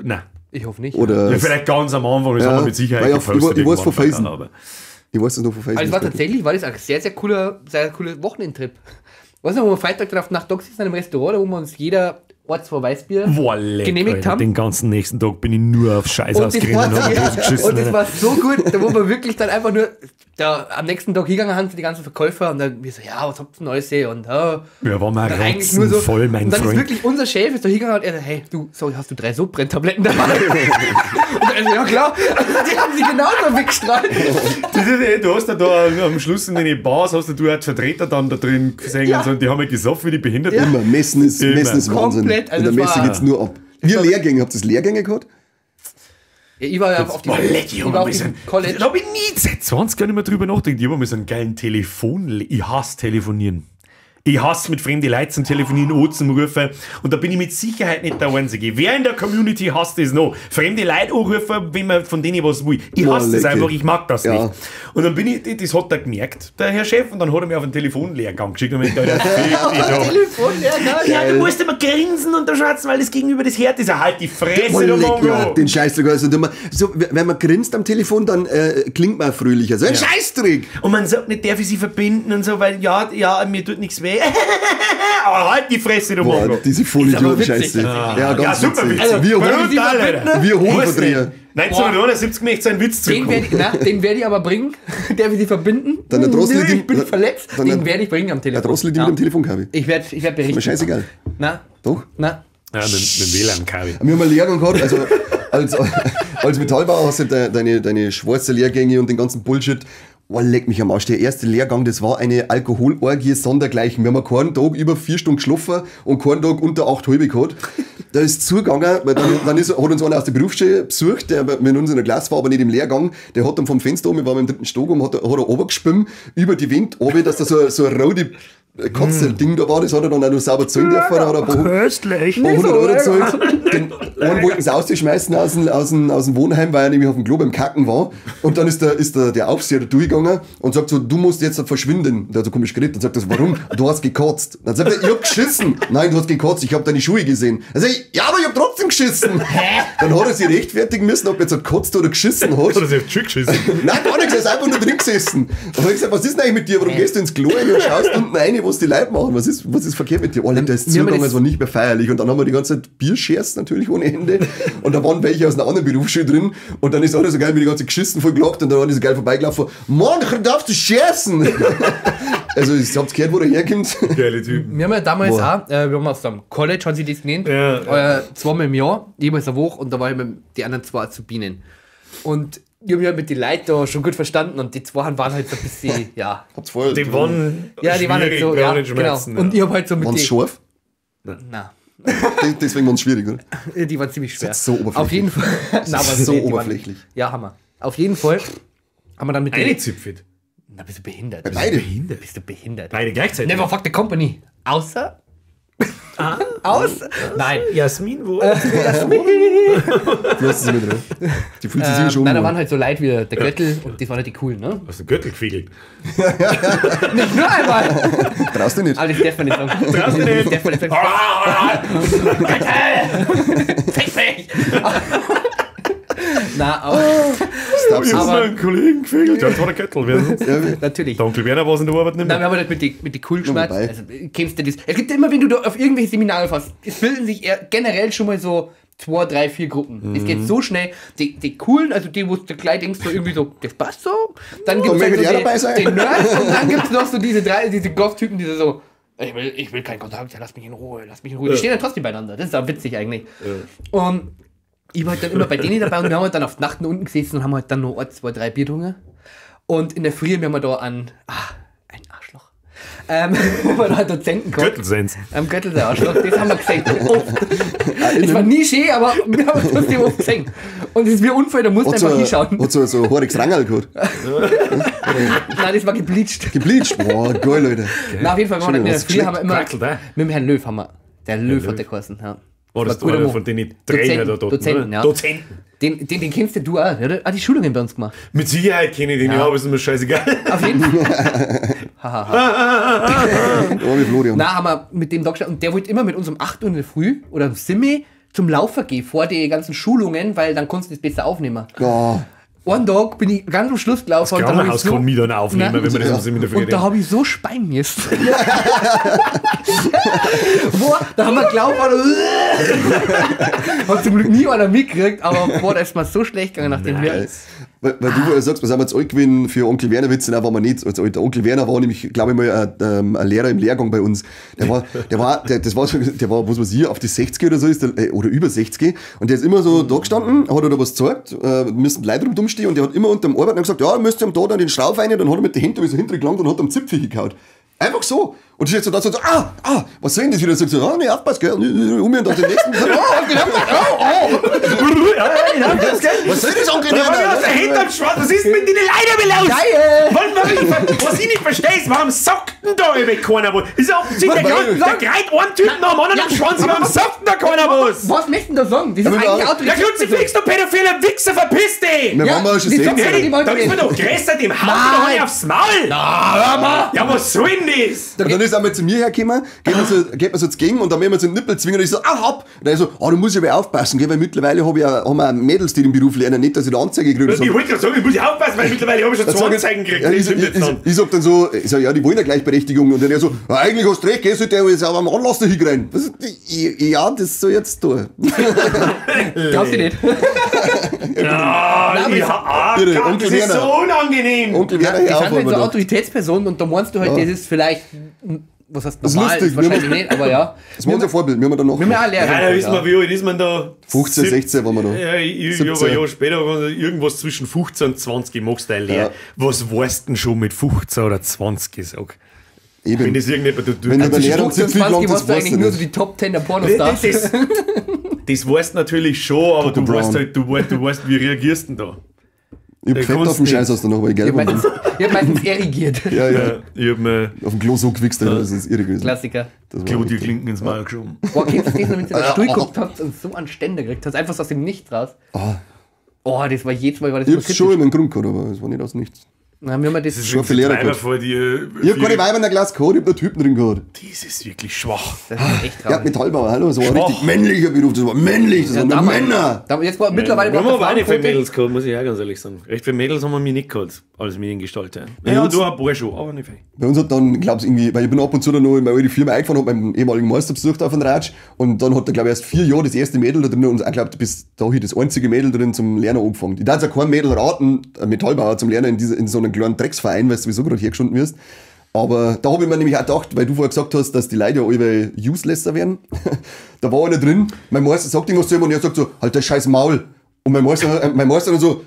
Nein. Ich hoffe nicht. Oder ja, vielleicht ganz am Anfang, das haben wir mit Sicherheit gepostet. Ich weiß von Feisen. Ich weiß das noch von Feisen. Also war tatsächlich war das ein sehr, sehr cooler Wochenendtrip. Weißt du, wo wir Freitag drauf nach Doxis in einem Restaurant, da wo wir uns jeder zwei Weißbier genehmigt Alter, haben. Den ganzen nächsten Tag bin ich nur auf Scheiß ausgerannt und Und das war so gut, da wo wir wirklich dann einfach nur da am nächsten Tag hingegangen haben für die ganzen Verkäufer und dann wir so, ja, was habt ihr denn alles? Und ja, waren wir eigentlich nur so voll, mein und dann Freund. Ist wirklich unser Chef ist da hingegangen und er so, hey, du, sorry, hast du 3 Sodbrenntabletten dabei? Und er so, ja klar, die haben sie genauso weggestrahlt. Du hast ja da am Schluss in den Bars, hast du halt Vertreter dann da drin gesehen ja. und so, und die haben ja gesoffen wie die Behinderten. Ja. Immer, Messen ist Wahnsinn. Komplett, also in der Messe geht's nur ab. Wir Lehrgänge, habt ihr Lehrgänge gehabt? Ja, ich war ja auf die College. Da hab ich nie seit 20 Jahren nicht mehr drüber nachgedacht. Ich hab mal so einen geilen Telefon. Ich hasse telefonieren. Ich hasse mit fremden Leuten zum Telefonieren, anzurufen. Und da bin ich mit Sicherheit nicht der Einzige. Wer in der Community hasst das noch? Fremde Leute anrufen, wenn man von denen was will. Ich hasse das einfach, ich mag das nicht. Und dann bin ich, das hat er gemerkt, der Herr Chef, und dann hat er mir auf einen Telefonlehrgang geschickt. Und ich gedacht, Telefonlehrgang? Ja, du musst immer grinsen und da schwatzen, weil das gegenüber das Herd ist. Halt die Fresse, du Mongo. Ja, den Scheißdreck. Also, so, wenn man grinst am Telefon, dann klingt man fröhlicher. So ein Scheißdreck. Und man sagt nicht, darf ich sie verbinden und so, weil ja, mir tut nichts weh. Aber halt die Fresse, du Mongo. Diese Vollidioten-Scheiße. Ja, ganz super witzig. witzig. Wir Hohenverdreher. 1971 möchte seinen Witz zurückkommen. Den werde ich aber bringen. Der will sie verbinden. Dann der Drossel, ich bin verletzt. Den werde ich bringen am Telefon. Der Drossel, die mit dem Telefon, Kavi. Ich werde berichten. Ist mir scheißegal. Na? Doch? Na? Ja, mit dem WLAN, Kavi. Wir haben einen Lehrgang gehabt, also als Metallbauer hast du deine schwarzen Lehrgänge und den ganzen Bullshit. Oh, leck mich am Arsch. Der erste Lehrgang, das war eine Alkoholorgie sondergleichen. Wir haben keinen Tag über 4 Stunden geschlafen und keinen Tag unter 8 halbe gehabt. Da ist zugegangen, weil dann hat uns einer aus der Berufsschule besucht, der mit uns in der Klasse war, aber nicht im Lehrgang. Der hat dann vom Fenster oben, wir waren im 3. Stock oben, hat er runtergespimmt, über die Wind runter, dass da so ein rote Katze-Ding da war, das hat er dann auch noch sauber zahlen dürfen. Da hat er ein paar 100 Euro gezahlt. Den einen wollten sie rausschmeißen aus dem Wohnheim, weil er nämlich auf dem Klo beim Kacken war. Und dann ist der Aufseher da durchgegangen und sagt so, du musst jetzt verschwinden. Der hat so komisch geredet und sagt das, warum? Du hast gekotzt. Dann sagt er, ich hab geschissen. Nein, du hast gekotzt, ich hab deine Schuhe gesehen. Dann sag ich, ja, aber ich hab trotzdem geschissen. geschissen. Hä? Dann hat er sich rechtfertigen müssen, ob er jetzt gekotzt oder geschissen hat. Oder sie hat schon geschissen. Nein, gar nichts, er ist einfach nur drin gesessen. Und ich hab gesagt, was ist denn eigentlich mit dir? Warum gehst du ins Klo rein und schaust unten rein, was die Leute machen? Was ist verkehrt mit dir? Oh, der ist zugegangen, es war nicht mehr feierlich. Und dann haben wir die ganze Zeit Bierscherz natürlich ohne Ende. Und da waren welche aus einer anderen Berufsschule drin. Und dann ist alles so geil, mit die ganze geschissen voll gelockt. Und dann waren die so geil vorbeigelaufen. Mann, darfst du scherzen? Also, ich hab's gehört, wo der herkommt. Geile Typen. Wir haben ja damals auch, wir haben aus dem College, haben sie das genannt, ja, zweimal im Jahr, jeweils eine Woche, und da war ich mit den anderen zwei Azubinen. Und ich habe mich halt mit den Leuten da schon gut verstanden und die zwei waren halt so ein bisschen, ja. Hab's voll. Die waren, ja, die waren halt so, ja, genau. Und ich hab halt so mit Waren's scharf? Nein. Deswegen waren's schwierig, oder? Die waren ziemlich schwer. Das ist so oberflächlich. Auf jeden Fall. Das ist so oberflächlich. Ja, Hammer. Auf jeden Fall haben wir dann mit Eine Zipfit. Na, bist du behindert? Beide. Bist du behindert? Beide gleichzeitig. Never fuck the company. Außer. Außer. Nein. Jasmin, wo? Jasmin. Du sie mit drin. Die fühlt sich sicher schon. Nein, da waren halt so Leute wie der Göttel und das waren halt die coolen, ne? Hast du den Göttel gefegelt? Nicht nur einmal. Traust du nicht? Aber das darf man nicht sagen. Traust du nicht? Das darf man nicht sagen. Göttel! Fick mich! Na, aber. Ich hab meinen Kollegen gefegelt. Ja, das war der Göttel. Ja, natürlich. Der Onkel Werner war es in der Arbeit nicht mehr. Nein, wir haben halt mit den coolen geschmerzt. Also, kennst du das? Es gibt immer, wenn du da auf irgendwelche Seminare fährst, es bilden sich eher generell schon mal so 2, 3, 4 Gruppen. Es geht so schnell. Die coolen, also die, wo du gleich denkst, so irgendwie so, das passt so. Dann gibt es halt so die Nerds und dann gibt es noch so diese drei, diese Goth-Typen, die so, ich will keinen Kontakt, ja, lass mich in Ruhe, lass mich in Ruhe. Die stehen dann trotzdem beieinander. Das ist auch witzig eigentlich. Ja. Und ich war halt dann immer bei denen dabei und wir haben halt dann auf die Nacht unten gesessen und haben halt dann noch 1, 2, 3 Bier getrunken. Und in der Früh haben wir da an, ein Arschloch. Haben wir da einen Dozenten gehabt. Göttelsens. Am Göttel der Arschloch, das haben wir gesehen. Oft. Es war nie schön, aber wir haben es trotzdem oft gesehen. Und es ist wie ein Unfall, da musst du einfach hinschauen. Hat so ein haariges Rangerl gehabt? Nein, das war gebleached. Gebleached? Boah, geil, Leute. Na, auf jeden Fall, wir haben in der Früh haben wir immer, mit dem Herrn Löw haben wir, der Löw hat der geheißen, ja. Oh, das war einer von den Trainer da dort. Dozenten, ja. Dozenten. Den kennst du auch, oder? Ah, die Schulungen bei uns gemacht. Mit Sicherheit kenne ich den, ja, aber ist mir scheißegal. Auf jeden Fall. Hahaha. Florian. Na, haben wir mit dem da gestanden. Und der wollte immer mit uns um 8 Uhr in der Früh oder um 7 zum Laufen gehen, vor die ganzen Schulungen, weil dann konntest du das besser aufnehmen. Ja. Einen Tag bin ich ganz am Schluss gelaufen. Das Krankenhaus kann mich dann aufnehmen, wenn wir das um 7 in der Früh. Und da habe ich so speien müssen. Boah, da haben wir gelaufen. Hat zum Glück nie einer mitgekriegt, aber boah, da ist mir so schlecht gegangen nach dem wir. Weil du sagst, wir sind jetzt alt gewesen für Onkel Werner Witze, nein, waren wir nicht. Also, der Onkel Werner war nämlich, glaube ich mal, ein Lehrer im Lehrgang bei uns. Der war, was weiß ich, auf die 60 oder so ist, der, oder über 60. Und der ist immer so da gestanden, hat er da was gezeigt, müssen Leute rum stehen und der hat immer unter dem Arbeiten gesagt, ja, müsst ihr da dann den Schrauf rein, dann hat er mit den Händen so hinten gelangt und hat am Zipfel gekaut. Einfach so. Und steht so da, so, was soll denn das wieder? Sagt so, nee, aufpass, gell, um mir und dann den nächsten. Was soll das, Onkel Werner? Was ist mit den Leuten los? Geil! Was ich nicht verstehe, ist, warum sagt denn da über keiner was? Ist ja offensichtlich, der greit einen Typen nach dem anderen am Schwanz, warum sagt denn da keiner was? Was möchten denn da sagen? Das ist eigentlich Autorität. Der Kruzifix, du pädophiler Wichser, verpiss dich! Wir waren mal schon 16. Da ist mir doch größer, dem haut mir doch aufs Maul! Na, hör mal! Ja, was soll denn das? Und dann ist er mal zu mir hergekommen, geht mir so zugegen und dann werden wir so den Nippel zwingen und ich so, hopp! Und er so, du musst aber aufpassen, gell, weil mittlerweile haben wir Mädels, die den Beruf lernen, nicht, dass ich da Anzeige kriege. Ich wollte gerade sagen, ich muss aufpassen, weil mittlerweile habe ich schon 2 Anzeigen gekriegt. Ja, ich sag dann so, ich sag, ja, die wollen ja Gleichberechtigung. Und dann er so, eigentlich hast du recht, gell, sollte er jetzt auch am Anlass da hinkriegen. Ja, das soll jetzt tun. Glaubst du nicht? Ja, Gott, das ist so unangenehm. Onkel Werner, das sind halt so Autoritätspersonen und da meinst du halt, das ist vielleicht, was heißt normal, das ist lustig, wahrscheinlich nicht, aber ja. Das war unser Vorbild, wir haben danach. Wir haben auch Lehrer. Ja, da wissen wir, wie alt ist man da? 15, 16 waren wir da. Ja, ich aber ein Jahr später, irgendwas zwischen 15 und 20 machst du deine Lehre. Ja. Was weißt du denn schon mit 15 oder 20, sag? Eben. Wenn das irgendjemand, wenn du zwischen 15 und 20 warst du eigentlich nur so die Top 10 der Pornostars. Das weißt du natürlich schon, aber du weißt halt, du weißt, wie reagierst du denn da? Ich hab gefettet auf dem Scheiß aus danach, weil ich gelb war. Ich hab meistens erigiert. Ja, ja. Ich hab mir auf dem Klo so gewichst, das ist irre gewesen. Klassiker. Klo die Klinken ins Maul geschoben. Boah, kennst du das noch, wenn du in den Stuhl geguckt hast und so einen Ständer gekriegt hast? Einfach so aus dem Nichts raus. Oh, das war jedes Mal, war das Ich hab's schon immer einen Grund gehabt, aber es war nicht aus nichts. Nein, wir haben das Schon viele Lehrer gehabt. Vor dir, ich hab keine Weiber in der Klasse gehabt, ich hab nur Typen drin gehabt. Das ist wirklich schwach. Das ist echt traurig. Ja, Metallbauer, hallo, das war ein richtig männlicher Beruf, das war männlich, das waren nur Männer. Da, jetzt war, mittlerweile wir haben aber auch nicht viele Mädels gehabt, muss ich auch ganz ehrlich sagen. Recht viele Mädels haben wir mir nicht gehabt, als Mediengestalter. Ja, du ein paar schon, aber nicht viel. Bei uns hat dann, glaubst irgendwie, weil ich bin ab und zu dann noch in meine alte Firma eingefahren, hab meinen ehemaligen Meister besucht auf den Ratsch und dann hat er, glaube ich, erst 4 Jahre das erste Mädel da drin und ich glaube, bis dahin das einzige Mädel drin zum Lernen angefangen. Ich darf ja kein Mädel raten, ein Metallbauer zum Lernen in so einem kleinen Drecksverein, weil du sowieso gerade hergeschunden wirst. Aber da habe ich mir nämlich auch gedacht, weil du vorher gesagt hast, dass die Leute ja alle uselesser werden. Da war einer drin, mein Meister sagt irgendwas zu ihm und er sagt so, halt das scheiß Maul. Und mein Meister dann so,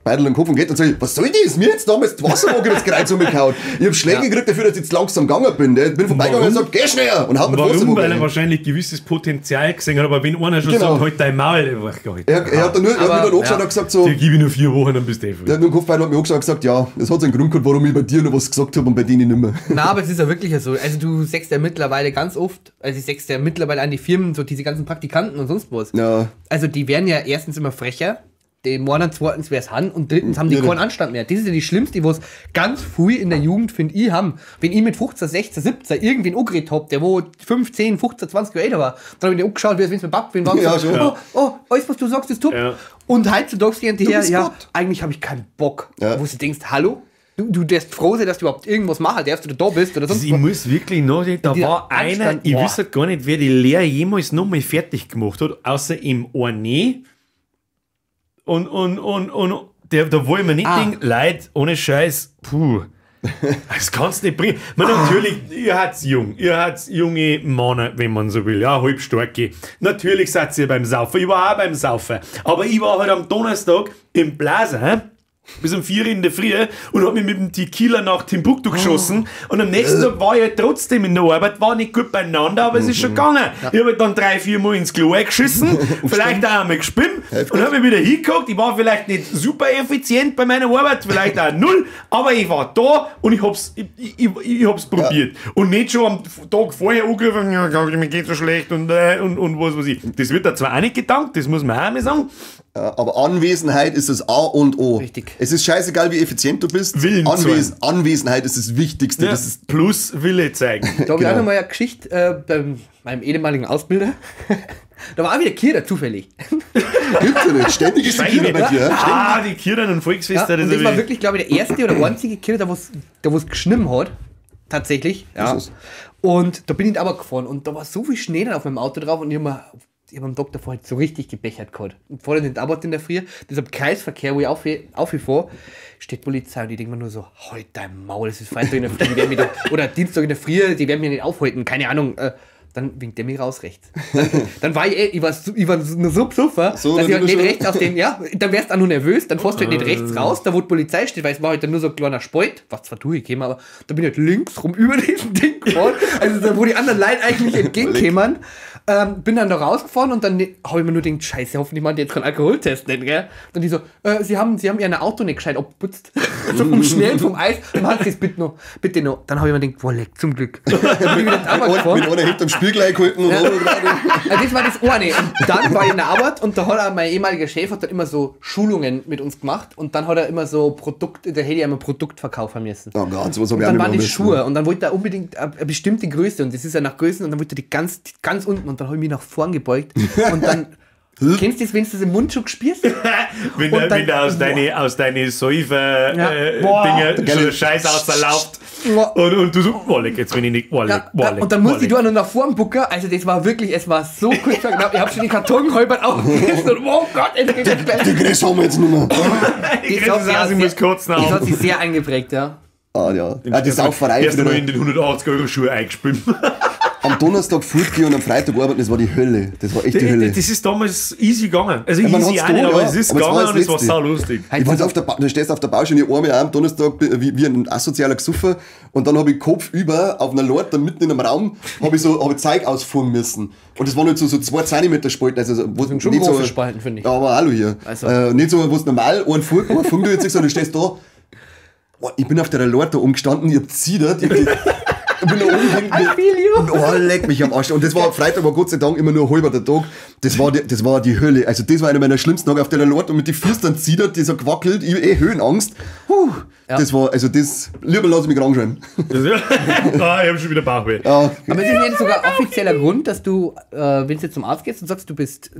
beidel den Kopf und geht und sagt, was soll das? Mir jetzt damals die Wasserwaage das Kreuz umgehauen. Ich hab Schläge gekriegt dafür, dass ich jetzt langsam gegangen bin. Ich bin vorbeigegangen und gesagt, geh schneller! Und haut mir die Warum? Wasserwaage Weil er rein. wahrscheinlich gewisses Potenzial gesehen hat, aber wenn einer schon sagt, halt dein Maul, einfach gar nicht. Er hat dann nur, er hat mich dann angeschaut und gesagt so, dir gebe ich nur 4 Wochen, dann bist du eh Der hat nur den Kopf und hat mich angeschaut und gesagt, ja, das hat seinen Grund gehabt, warum ich bei dir noch was gesagt habe und bei denen nicht mehr. Na, aber es ist ja wirklich so. Also du sagst ja mittlerweile ganz oft, also ich sagst ja mittlerweile an die Firmen, so diese ganzen Praktikanten und sonst was. Ja. Also die werden ja erstens immer frecher, den Monat zweitens wär's han und drittens haben die keinen Anstand mehr. Das ist ja die schlimmste, was ganz früh in der Jugend, finde ich, haben. Wenn ich mit 15, 16, 17 irgendwen angeredet hab, der wo 15, 15, 20 Jahre älter war, dann hab ich den angeschaut, wie es wenn's mir backt, wen war Ja, so, schon. oh, alles was du sagst, ist top. Ja. Und heutzutage gehen die her, bist ja, Gott. eigentlich habe ich keinen Bock. Ja. Wo du denkst, hallo? Du darfst froh sein, dass du überhaupt irgendwas machen darfst oder da bist oder sonst Also ich was. muss wirklich nachdenken, da Dieser war einer, Anstand, ich boah. wüsste gar nicht, wer die Lehre jemals nochmal fertig gemacht hat, außer im Orne. Und der, da wollen wir nicht denken, Leute, ohne Scheiß, puh, das kannst du nicht bringen. Man, natürlich, ihr habt's jung, ihr habt's junge Männer, wenn man so will, ja, halbstarke. Natürlich seid ihr beim Saufen, ich war auch beim Saufen. Aber ich war halt am Donnerstag im Plaza, bis um 4 in der Früh und hab mich mit dem Tequila nach Timbuktu geschossen. Und am nächsten Tag war ich halt trotzdem in der Arbeit, war nicht gut beieinander, aber es ist schon gegangen. Ich hab halt dann 3-4 Mal ins Klo eingeschissen, vielleicht auch einmal gespimmt und hab mich wieder hingeguckt. Ich war vielleicht nicht super effizient bei meiner Arbeit, vielleicht auch null, aber ich war da und ich hab's, ich hab's probiert. Und nicht schon am Tag vorher angerufen, ja, mir geht so schlecht und was weiß ich. Das wird da zwar auch nicht gedankt, das muss man auch mal sagen. Aber Anwesenheit ist das A und O. Richtig. Es ist scheißegal, wie effizient du bist. Willen Anwesenheit ist das Wichtigste. Ja, Das ist plus Wille zeigen. Da habe ich auch noch mal eine Geschichte bei meinem ehemaligen Ausbilder. Da war auch wieder Kira zufällig. Gibt's ja nicht. Ständig ist die Kira bei dir. Ah, die Kira und Volksfest. Ja, und das war wirklich, glaube ich, der erste oder einzige Kira, da wo es geschnitten hat. Tatsächlich. Ja. Und da bin ich aber gefahren und da war so viel Schnee dann auf meinem Auto drauf und ich habe am Tag davor halt so richtig gebechert gehabt. Und vorher den Arbeit in der Früh, deshalb Kreisverkehr, wo ich aufgefahren, steht Polizei und ich denke mir nur so, halt dein Maul, es ist Freitag in der Früh, die werden mich doch, oder Dienstag in der Früh, die werden mich nicht aufhalten, keine Ahnung. Dann winkt der mich raus rechts. Dann war ich, ich war nur so besoffen, so, dass ich halt nicht rechts aus dem, ja, dann wärst du auch nur nervös, dann fährst du halt nicht rechts raus, da wo die Polizei steht, weil es war halt dann nur so ein kleiner Spalt, was zwar durchgekommen, aber da bin ich halt links rum über diesen Ding gefahren, also da, wo die anderen Leute eigentlich entgegenkämen. Bin dann da rausgefahren und dann habe ich mir nur gedacht, scheiße, hoffentlich machen die jetzt keinen Alkoholtest nicht, gell? Dann die so, sie haben ihr Auto nicht gescheit abgeputzt. So vom Schnellen, vom Eis. Machen Sie es bitte noch, bitte noch. Dann habe ich mir gedacht, boah, leck, zum Glück. Dann bin ich wieder gefahren. Mit einer hinterm Spiegel eingehalten und ja. Also das war das eine. Und dann war ich in der Arbeit und da hat auch mein ehemaliger Chef hat dann immer so Schulungen mit uns gemacht und dann hat er immer so Produkt, da hätte ich einmal Produkt verkaufen müssen. Oh Gott, sowas hab ich und dann auch waren die nicht Schuhe und dann wollte er unbedingt eine bestimmte Größe und das ist ja nach Größen und dann wollte er die ganz, ganz unten und dann habe ich mich nach vorn gebeugt und dann kennst du das, wenn du das im Mund schon spürst? Wenn du aus deine Säufer Dinger schon Scheiß außerlauft und du so, oh, leck, jetzt bin ich nicht, oh, leck, oh, leck, und dann musste ich da noch nach vorn bucken, also das war wirklich, es war so kurz vor knapp, ich habe schon den Karton halber aufgerissen und oh Gott, die Größe haben wir jetzt nicht mehr. Die Größe, ich muss kotzen. Das hat sich sehr eingeprägt, ja. Ah ja, die Sauferei. Erst mal in den 180 € Schuhe eingespült. Am Donnerstag fortgehen und am Freitag arbeiten, das war die Hölle. Das war echt die Hölle. Das ist damals easy gegangen. Also ja, easy auch nicht, aber es ist aber gegangen und es war saulustig. Ich war auf der du stehst auf der Baustelle, ich arme auch am Donnerstag wie ein asozialer Gesuffer und dann habe ich Kopf über auf einer Leiter mitten in einem Raum, habe ich Zeug ausfuhren müssen. Und das waren halt so 2 Zentimeter Spalten. Also, wo das sind schon nicht große so, Spalten, finde ich. Ja, aber hallo hier. Also. Nicht so, wo es normal einen Fug du jetzt, sondern du stehst da. Ich bin auf der Leiter umgestanden, ich hab zittert. Ich bin da oben hinten. Oh, leck mich am Arsch. Und das war Freitag, war Gott sei Dank immer nur halber der Tag. Das war die Hölle. Also das war einer meiner schlimmsten Tage auf der Leiter und mit den Füßen dann zittert, die so gewackelt, ich Höhenangst. Puh. Ja. Das war, also das, lieber lass ich mich krank schreiben. Ah, ich hab schon wieder Bauchweh. Ja. Aber es ist nicht sogar offizieller Grund, dass du, wenn du jetzt zum Arzt gehst und sagst, du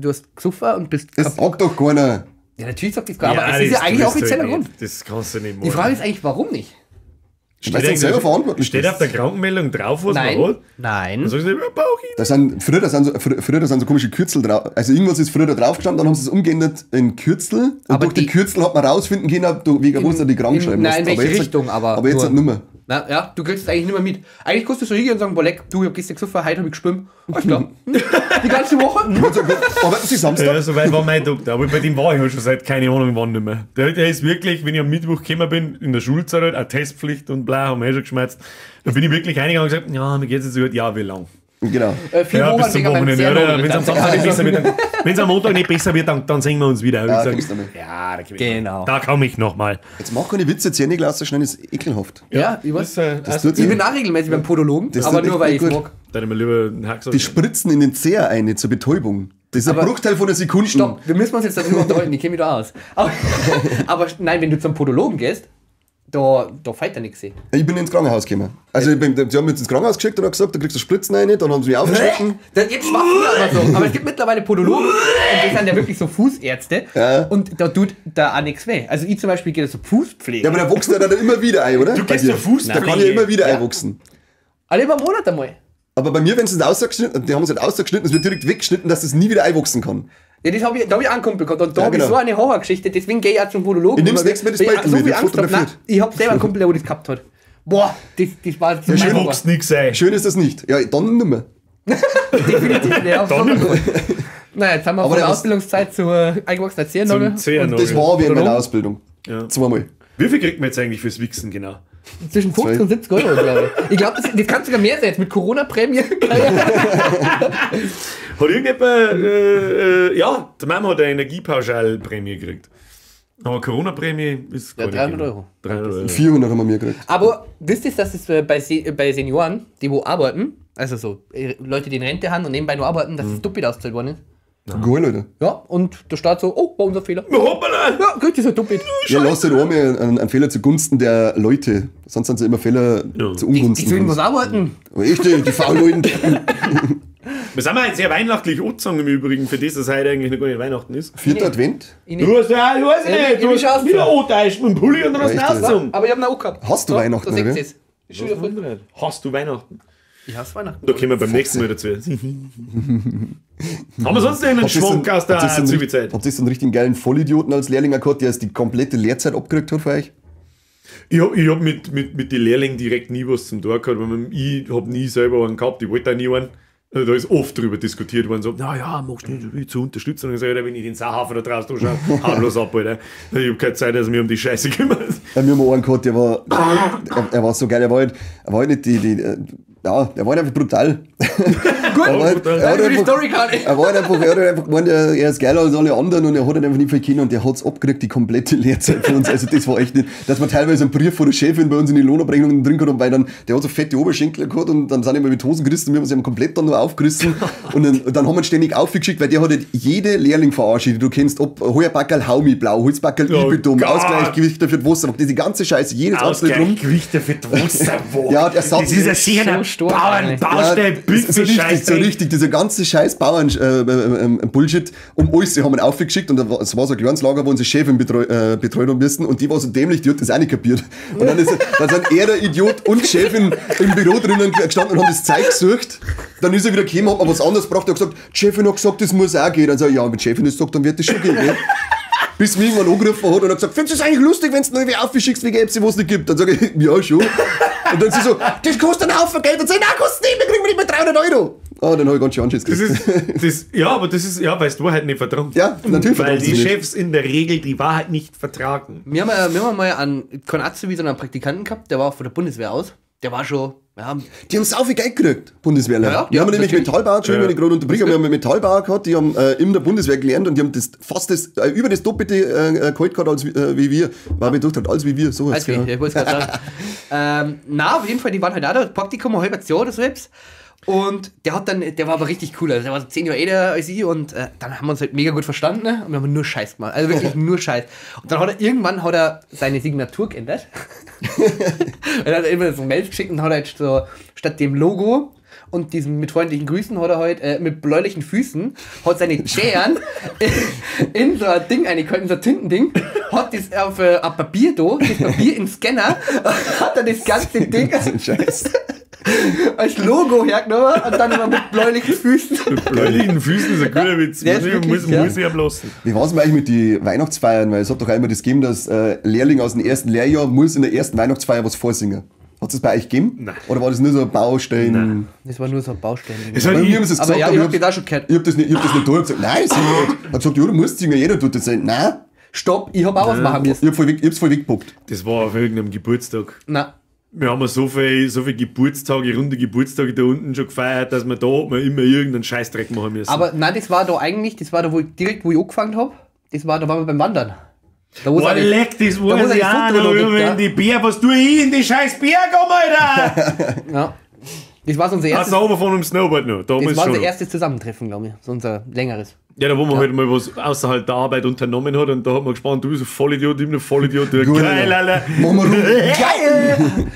hast gesoffen und bist. Das sagt doch keiner. Ja, natürlich sagt das keiner, aber es ist ja eigentlich offizieller halt Grund. Das kannst du nicht machen. Die Frage ist eigentlich, warum nicht? Weil du selber verantwortlich Steht bist. auf der Krankenmeldung drauf, was Nein. man hat? Nein. Dann sagst du, ja, Bauch. Da sind, früher, sind so komische Kürzel drauf. Also irgendwas ist früher da drauf gestanden, dann haben sie es umgeändert in Kürzel. Und Aber durch die Kürzel hat man rausfinden können, wegen wo du die krank schreiben Nein, in lässt. welche aber jetzt, Richtung, aber. Aber jetzt halt nicht mehr. Na, ja, du kriegst es eigentlich nicht mehr mit. Eigentlich kannst du so hingehen und sagen, boah, leck, du, ich hab gestern gesoffen, heute hab ich geschwimmt. Alles klar. Die ganze Woche. Arbeiten Sie Samstag? Ja, so weit war mein Doktor. Aber bei dem war ich halt schon seit keine Ahnung wann nicht mehr. Der ist wirklich, wenn ich am Mittwoch gekommen bin, in der Schulzeit halt, auch Testpflicht und bla, haben wir eh schon geschmerzt. Da bin ich wirklich reingegangen und gesagt, ja, mir geht's jetzt so gut, ja, wie lang? Genau. 4 Ja, Wochen bis zum wegen meinem Wochenende. Zehennagel. Wenn es am Samstag nicht besser wird, wenn's am Montag nicht besser wird, dann sehen wir uns wieder. Ja, Ich kommst du nicht. ja, da komm ich Genau. Da komme ich nochmal. Jetzt mach keine Witze, Zähne so schnell ist ekelhaft. Ja, ich weiß. Das tut Ich bin auch regelmäßig beim Podologen, Das aber tut nur weil ich echt es gut. mag. Da hätte ich mir lieber einen Hack Die spritzen in den Zeher eine zur Betäubung. Das ist ein Aber- Bruchteil von einer Sekunde. Stopp, wir müssen uns jetzt darüber unterhalten, ich kenne mich da aus. Aber nein, wenn du zum Podologen gehst, da fällt da nichts. Ich bin ins Krankenhaus gekommen. Also sie haben mich ins Krankenhaus geschickt und haben gesagt, da kriegst du Spritzen rein, dann haben sie mich aufgeschnitten. Das jetzt schwach früher aber so. Aber es gibt mittlerweile Podologen und die sind ja wirklich so Fußärzte. Ja. Und da tut da auch nichts weh. Also ich zum Beispiel gehe da zur Fußpflege. Ja, aber der wächst ja dann immer wieder ein, oder? Du gehst Bei dir. zur Fußpflege. Da kann ja immer wieder Ja. einwachsen. Alle über einen Monat einmal. Aber bei mir, wenn sie es ausgeschnitten, die haben es halt ausgeschnitten, es wird direkt weggeschnitten, dass es nie wieder einwachsen kann. Ja, das hab ich, da hab ich auch einen Kumpel gehabt und da Ja, hab ich genau. so eine Horrorgeschichte, deswegen gehe ich auch zum Podologen. Ich nehm's Weil nächstes Mal das weil ich Beutel so mit, viel ich Angst hab. Nein, fotografiert. ich hab selber einen Kumpel, der das gehabt hat. Boah, das war so Ja, mein schön. Horror. Wächst nix ein. Schön ist das nicht. Ja, dann nimmer. Definitiv nicht. Auf Dann nimmer. Naja, jetzt haben wir Aber von der der was- Ausbildungszeit zur eingewachsenen Zehennagel. Zum Zehennagel. Das war während meiner Podologen? Ausbildung. Ja. Zweimal. Wie viel kriegt man jetzt eigentlich fürs Wichsen genau? Zwischen 50 und 70 Euro, glaube ich. Ich glaube, das kann sogar mehr sein jetzt mit Corona-Prämie. Hat irgendjemand, ja, die Mama hat eine Energiepauschalprämie gekriegt. Aber Corona-Prämie ist Ja, keine 300 gegeben. Euro. 300 Euro. 400 haben wir mir gekriegt. Aber wisst ihr, dass es bei Senioren, die wo arbeiten, also so Leute, die in Rente haben und nebenbei nur arbeiten, dass es doppelt ausgezahlt worden ist? Geil, Alter. Ja, und da steht so, oh, war unser Fehler. Hoppala! Ja, gut, ist ja doppelt. Ja, lass halt einmal einen Fehler zugunsten der Leute. Sonst sind sie immer Fehler zu Die, Ungunsten. die sollen was arbeiten. Aber echt, die faulen Leute. Wir sind mal sehr weihnachtlich angezogen im Übrigen, für das, dass heute eigentlich noch gar nicht Weihnachten ist. Vierter Advent? Ich nicht. Du hast ja, ich weiß Ja, nicht, ich du bin hast schon wieder angetäuscht mit dem Pulli und dann hast du ihn Echt, Alter. ausgezogen. Aber ich hab ihn auch gehabt. Hast du So, Weihnachten, Da seht oder? ihr's. Ist schon wieder voll. Hast du Weihnachten? Ich hasse Weihnachten. Da kommen wir beim nächsten Mal dazu. Haben wir sonst irgendeinen Habt ihr so Schwank aus der habt ihr so einen- Zübezeit? Habt ihr so einen richtigen geilen Vollidioten als Lehrling gehabt, der es die komplette Lehrzeit abgekriegt hat für euch? Ich hab, ich hab mit den Lehrlingen direkt nie was zum Tor gehabt, weil ich hab nie selber einen gehabt, ich wollte auch nie einen. Also da ist oft drüber diskutiert worden, so, naja, machst du nicht zu unterstützen. Und ich sag, Alter, wenn ich den Sauhaufen da draußen anschaue, hau bloß ab, Alter. Ich hab keine Zeit, dass ich mich um die Scheiße kümmere. Ja, wir haben einen gehabt, der war, er war so geil, er war halt nicht ja, der war halt einfach brutal. Gut, Er war halt, er hat danke für die einfach, Story, Kani. er war halt einfach, er hat halt einfach gemeint, er ist geiler als alle anderen und er hat halt einfach nicht viel können und der hat's abgekriegt, die komplette Lehrzeit von uns. Also das war echt nicht, dass man teilweise einen Brief von der Chefin bei uns in die Lohnabrechnung drin gehabt haben, weil dann, der hat so fette Oberschenkel gehabt und dann sind immer mit Hosen gerissen, wir haben sie ihm komplett dann nur aufgerissen und dann haben wir ihn ständig aufgeschickt, weil der hat halt jede Lehrling verarscht, die du kennst, ob Heuerbackerl Haumi blau, Holzbackerl Oh Ibidum, Gott. Ausgleichgewicht dafür Wasser, diese ganze Scheiße, jedes einzelne drum. Ausgleichgewichte für die Wasserwaage. Ja, der Satz Das ist ja sicher So ein stark Bauern, eigentlich. Baustelle, Ja, so richtig, so richtig, dieser ganze scheiß Bauern Bullshit um alles, sie haben ihn aufgeschickt und es war so ein kleines Lager, wo unsere Chefin betreut haben müssen und die war so dämlich, die hat das auch nicht kapiert. Und dann, dann sind er der Idiot und Chefin im Büro drinnen gestanden und haben das Zeug gesucht. Dann ist er wieder gekommen, hat mir was anderes gebracht und hat gesagt, die Chefin hat gesagt, das muss auch gehen. Dann sag ich, ja, wenn die Chefin das sagt, dann wird das schon gehen, gell? Bis mich irgendwann angerufen hat und hat gesagt, findest du es eigentlich lustig, wenn du neu wer aufschickst, wegen Apps, die es nicht gibt? Dann sage ich, ja, schon. Und dann sie so, das kostet einen Haufen Geld. Und sag ich, nein, kostet nicht, wir kriegen nicht mehr 300 Euro. Ah, dann habe ich ganz schön Anschiss Das gekriegt. ist, das, ja, aber das ist, ja, weil du Wahrheit nicht vertragen. Ja, natürlich Weil vertragen sie die nicht. Chefs in der Regel die Wahrheit nicht vertragen. Wir haben mal einen, keinen Azubi, sondern einen Praktikanten gehabt, der war auch von der Bundeswehr aus. Der war schon, ja, Die haben sau viel Geld gekriegt, Bundeswehrler. Ja, wir ja, haben nämlich natürlich. Metallbauer, Entschuldigung, Ja. wenn ich gerade unterbreche, aber wir haben einen Metallbauer gehabt, die haben in der Bundeswehr gelernt und die haben das fast das, über das Doppelte Gehalt gehabt als wie wir. War mir durch, als wie wir, so Als genau. wir, ich wollte es gerade sagen. Na, auf jeden Fall, die waren halt auch da, Praktikum ein halbes Jahr oder so etwas. Und der hat dann, der war aber richtig cool, also der war so 10 Jahre älter als ich und dann haben wir uns halt mega gut verstanden, ne? Und wir haben nur Scheiß gemacht, also wirklich nur Scheiß. Und dann hat er irgendwann hat er seine Signatur geändert. Und er hat immer so Mails geschickt und hat halt so statt dem Logo und diesem mit freundlichen Grüßen hat er halt mit bläulichen Füßen hat seine Zehen in so ein Ding reingehalten, in so ein Tintending, hat das auf ein Papier da, das Papier im Scanner, hat er das ganze Ding Scheiß. als Logo hergenommen und dann immer mit bläulichen Füßen. Mit bläulichen Füßen ist ein guter Witz. Der ist wirklich, Muss ich ablassen. Wie war es denn eigentlich mit den Weihnachtsfeiern? Weil es hat doch einmal das gegeben, dass Lehrling aus dem ersten Lehrjahr muss in der ersten Weihnachtsfeier was vorsingen. Hat es das bei euch gegeben? Nein. Oder war das nur so ein Baustellen? Nein. Das war nur so ein Baustellen. Es hat Bei mir haben sie es Aber gesagt, ja, aber ich hab das auch schon gehört. Ich hab das nicht, ich hab das nicht da. Ich hab gesagt, nein, sing nicht. Ich hab gesagt, ja, du musst singen, jeder tut das. Nein, Stopp, ich hab auch was machen müssen. ich hab's voll weggepoppt. Das war auf irgendeinem Geburtstag. Nein. Wir haben ja so viel Geburtstage, runde Geburtstage da unten schon gefeiert, dass wir da mal immer irgendeinen Scheißdreck machen müssen. Aber nein, das war da eigentlich, das war da, wo ich direkt, wo ich angefangen hab, das war, da waren wir beim Wandern. Da Boah, leck, das weiß ich auch noch, wenn die Bär, was tue ich in die scheiß Berg, Alter? Ja. Das war so unser erstes, Hast du runtergefahren im Snowboard noch? Damals das war unser schon. erstes Zusammentreffen, glaube ich. So unser längeres. Ja, da wo man halt mal was außerhalb der Arbeit unternommen hat und da hat man gespannt, du bist ein Vollidiot, ich bin ein Vollidiot. Du, Gut, geil, Alter. Alter. Machen wir rum. Geil!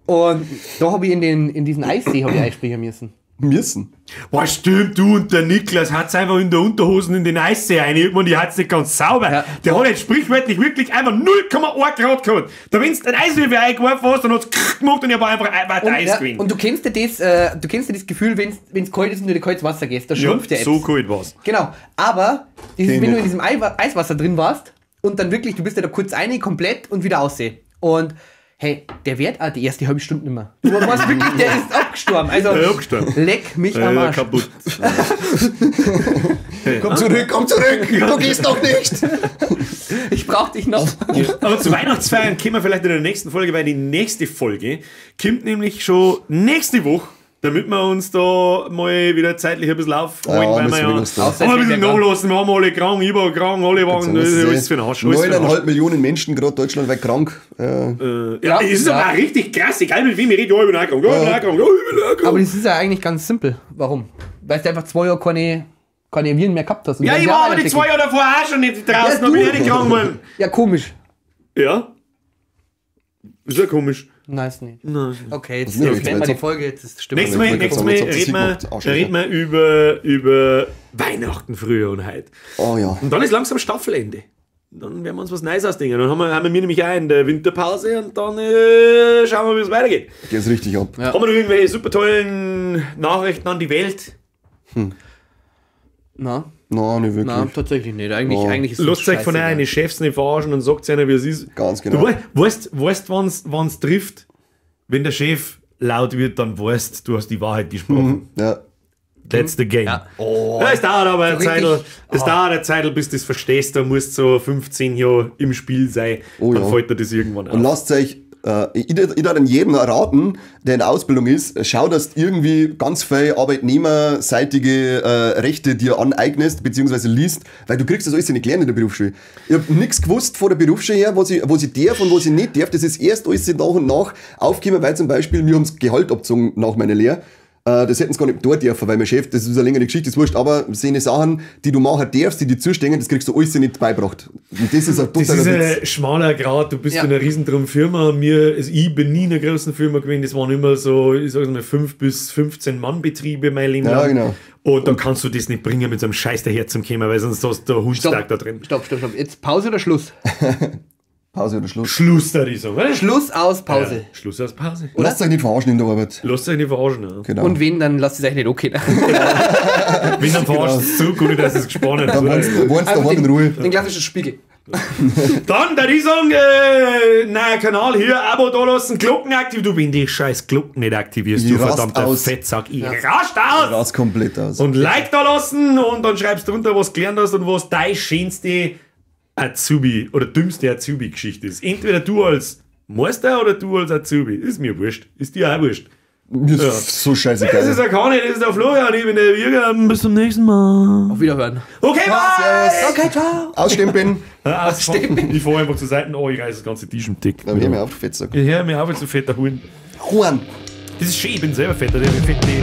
Und da habe ich in diesen Eissee hab ich einspringen müssen. Müssen. Boah, stimmt, du und der Niklas hat's einfach in der Unterhosen in den Eissee rein. Irgendwann, die hat's nicht ganz sauber. Ja. Der hat jetzt sprichwörtlich wirklich einfach 0,1 Grad gehabt. Da wenn's den Eiswürfel eingeworfen hast, dann hat's gemacht und er war einfach weiter Und, Eis ja, gewesen. und du kennst ja das, du kennst ja das Gefühl, wenn's kalt ist und du in kaltes Wasser gehst, da ja, schrumpft der so etwas. kalt war's. Genau, aber dieses, Kenn wenn du ich. in diesem Eiswasser drin warst und dann wirklich, du bist ja da kurz rein, komplett und wieder aussehen. Und hey, der wird auch die erste halbe Stunde nicht mehr. Du warst wirklich, der ist abgestorben. Also, Ja, abgestorben. leck mich am Arsch. Kaputt. Komm zurück, komm zurück! Du gehst doch nicht! Ich brauch dich noch. Aber zu Weihnachtsfeiern kommen wir vielleicht in der nächsten Folge, weil die nächste Folge kommt nämlich schon nächste Woche, damit wir uns da mal wieder zeitlich ein bisschen aufholen, Ja, weil wir müssen ja wir was tun. aber ein bisschen Außer nachlassen, wir haben alle krank, ich war krank, alle waren, das ist alles für den Arsch. Alles für den Arsch. 9,5 Millionen Menschen gerade deutschlandweit krank. Ja, es ist aber auch richtig krass, egal mit wem ich rede, ja, ich bin auch krank, ja, ich bin auch krank, ja, ich bin auch krank. Aber das ist ja eigentlich ganz simpel. Warum? Weil du einfach 2 Jahre keine Viren mehr gehabt hast. Und Ja, dann ich ja war aber die einer 2 Jahre davor auch schon nicht draußen, Ja, da bin ich du. auch nicht krank geworden. Ja, komisch. Ja? Ist ja komisch. Nein, ist nicht. Nein. Okay, jetzt Nee, jetzt jetzt beenden wir die jetzt- Folge. Jetzt ist stimmt. Nächstes Mal, Ich wollte nächstes gerade Mal sagen, jetzt reden habt ihr wir, sie gemacht, reden wir über Weihnachten früher und heute. Oh ja. Und dann ist langsam Staffelende. Dann werden wir uns was Neues ausdenken. Dann haben wir nämlich auch in der Winterpause und dann schauen wir, wie es weitergeht. Geht's richtig ab. Ja. Haben wir noch irgendwelche super tollen Nachrichten an die Welt? Na, Nein, nicht wirklich. na, tatsächlich nicht. Eigentlich, Ja. eigentlich ist es Lasst euch von scheißegal. euren Chefs nicht verarschen und sagt einer, wie es ist. Ganz genau. Du weißt, wann's trifft, wenn der Chef laut wird, dann weißt du, hast die Wahrheit gesprochen. Ja. That's the game. Ja. Oh. Ja, es dauert aber eine So Zeit, richtig- es dauert eine Zeit, bis du das verstehst, da musst du so 15 Jahre im Spiel sein, Oh dann ja. fällt dir das irgendwann Und auf. lasst euch, ich darf an jedem raten, der in der Ausbildung ist, schau, dass du irgendwie ganz viel arbeitnehmerseitige Rechte dir aneignest, beziehungsweise liest, weil du kriegst das alles nicht gelernt in der Berufsschule. Ich hab nichts gewusst von der Berufsschule her, was ich darf und was ich nicht darf. Das ist erst alles nach und nach aufgekommen, weil zum Beispiel wir haben's Gehalt abgezogen nach meiner Lehre. Das hätten sie gar nicht dort dürfen, weil mein Chef, das ist eine längere Geschichte, ist wurscht, aber so Sachen, die du machen darfst, die dir zustehen, das kriegst du alles nicht beigebracht. Und das ist ein Das totaler ist Witz. ein schmaler Grad, du bist Ja. in einer riesendrum Firma, mir, also ich bin nie in einer großen Firma gewesen, das waren immer so, ich sag's mal, 5 bis 15 Mann Betriebe mein Leben Ja, lang. genau. Und dann kannst du das nicht bringen, mit so einem Scheiß daher zum kommen, weil sonst hast du einen Hundstag da drin. Stopp, stopp, stopp. Jetzt Pause oder Schluss? Pause oder Schluss. Schluss da, ich sagen, oder? Schluss aus Pause. Ja, Schluss aus Pause. Lasst euch nicht verarschen in der Arbeit. Lasst euch nicht verarschen. Ja. Genau. Und wen, dann lasst es euch nicht okay. Wenn, dann verarscht es zurück, ohne dass es gespannt Dann ist. wohnst du daheim in Ruhe. Den klassischen Spiegel. Dann, da ich sagen, neuer Kanal hier, Abo da lassen, Glocken aktivieren. Du, wenn die scheiß Glocken nicht aktivierst, Ich du rast verdammter aus. Fettsack, ich rast aus! Raus komplett aus. Und Like da lassen und dann schreibst du drunter, was du gelernt hast und was deine schönste Azubi oder dümmste Azubi-Geschichte ist. Entweder du als Meister oder du als Azubi. Ist mir wurscht. Ist dir auch wurscht. Mir ist so scheißegal. Das ist der Conny, das ist der Florian, ich bin der Jürgen. Bis zum nächsten Mal. Auf Wiederhören. Okay, bye! Servus. Okay, ciao. Ausstempeln. Ich fahre einfach zur Seite, oh, ich reiß das ganze Tisch im Dick. Dann hör mir auf, Fettsack. Ich hör mir auf, zu fetter Huhn. Juan. Das ist schön, ich bin selber fetter, der fett, die,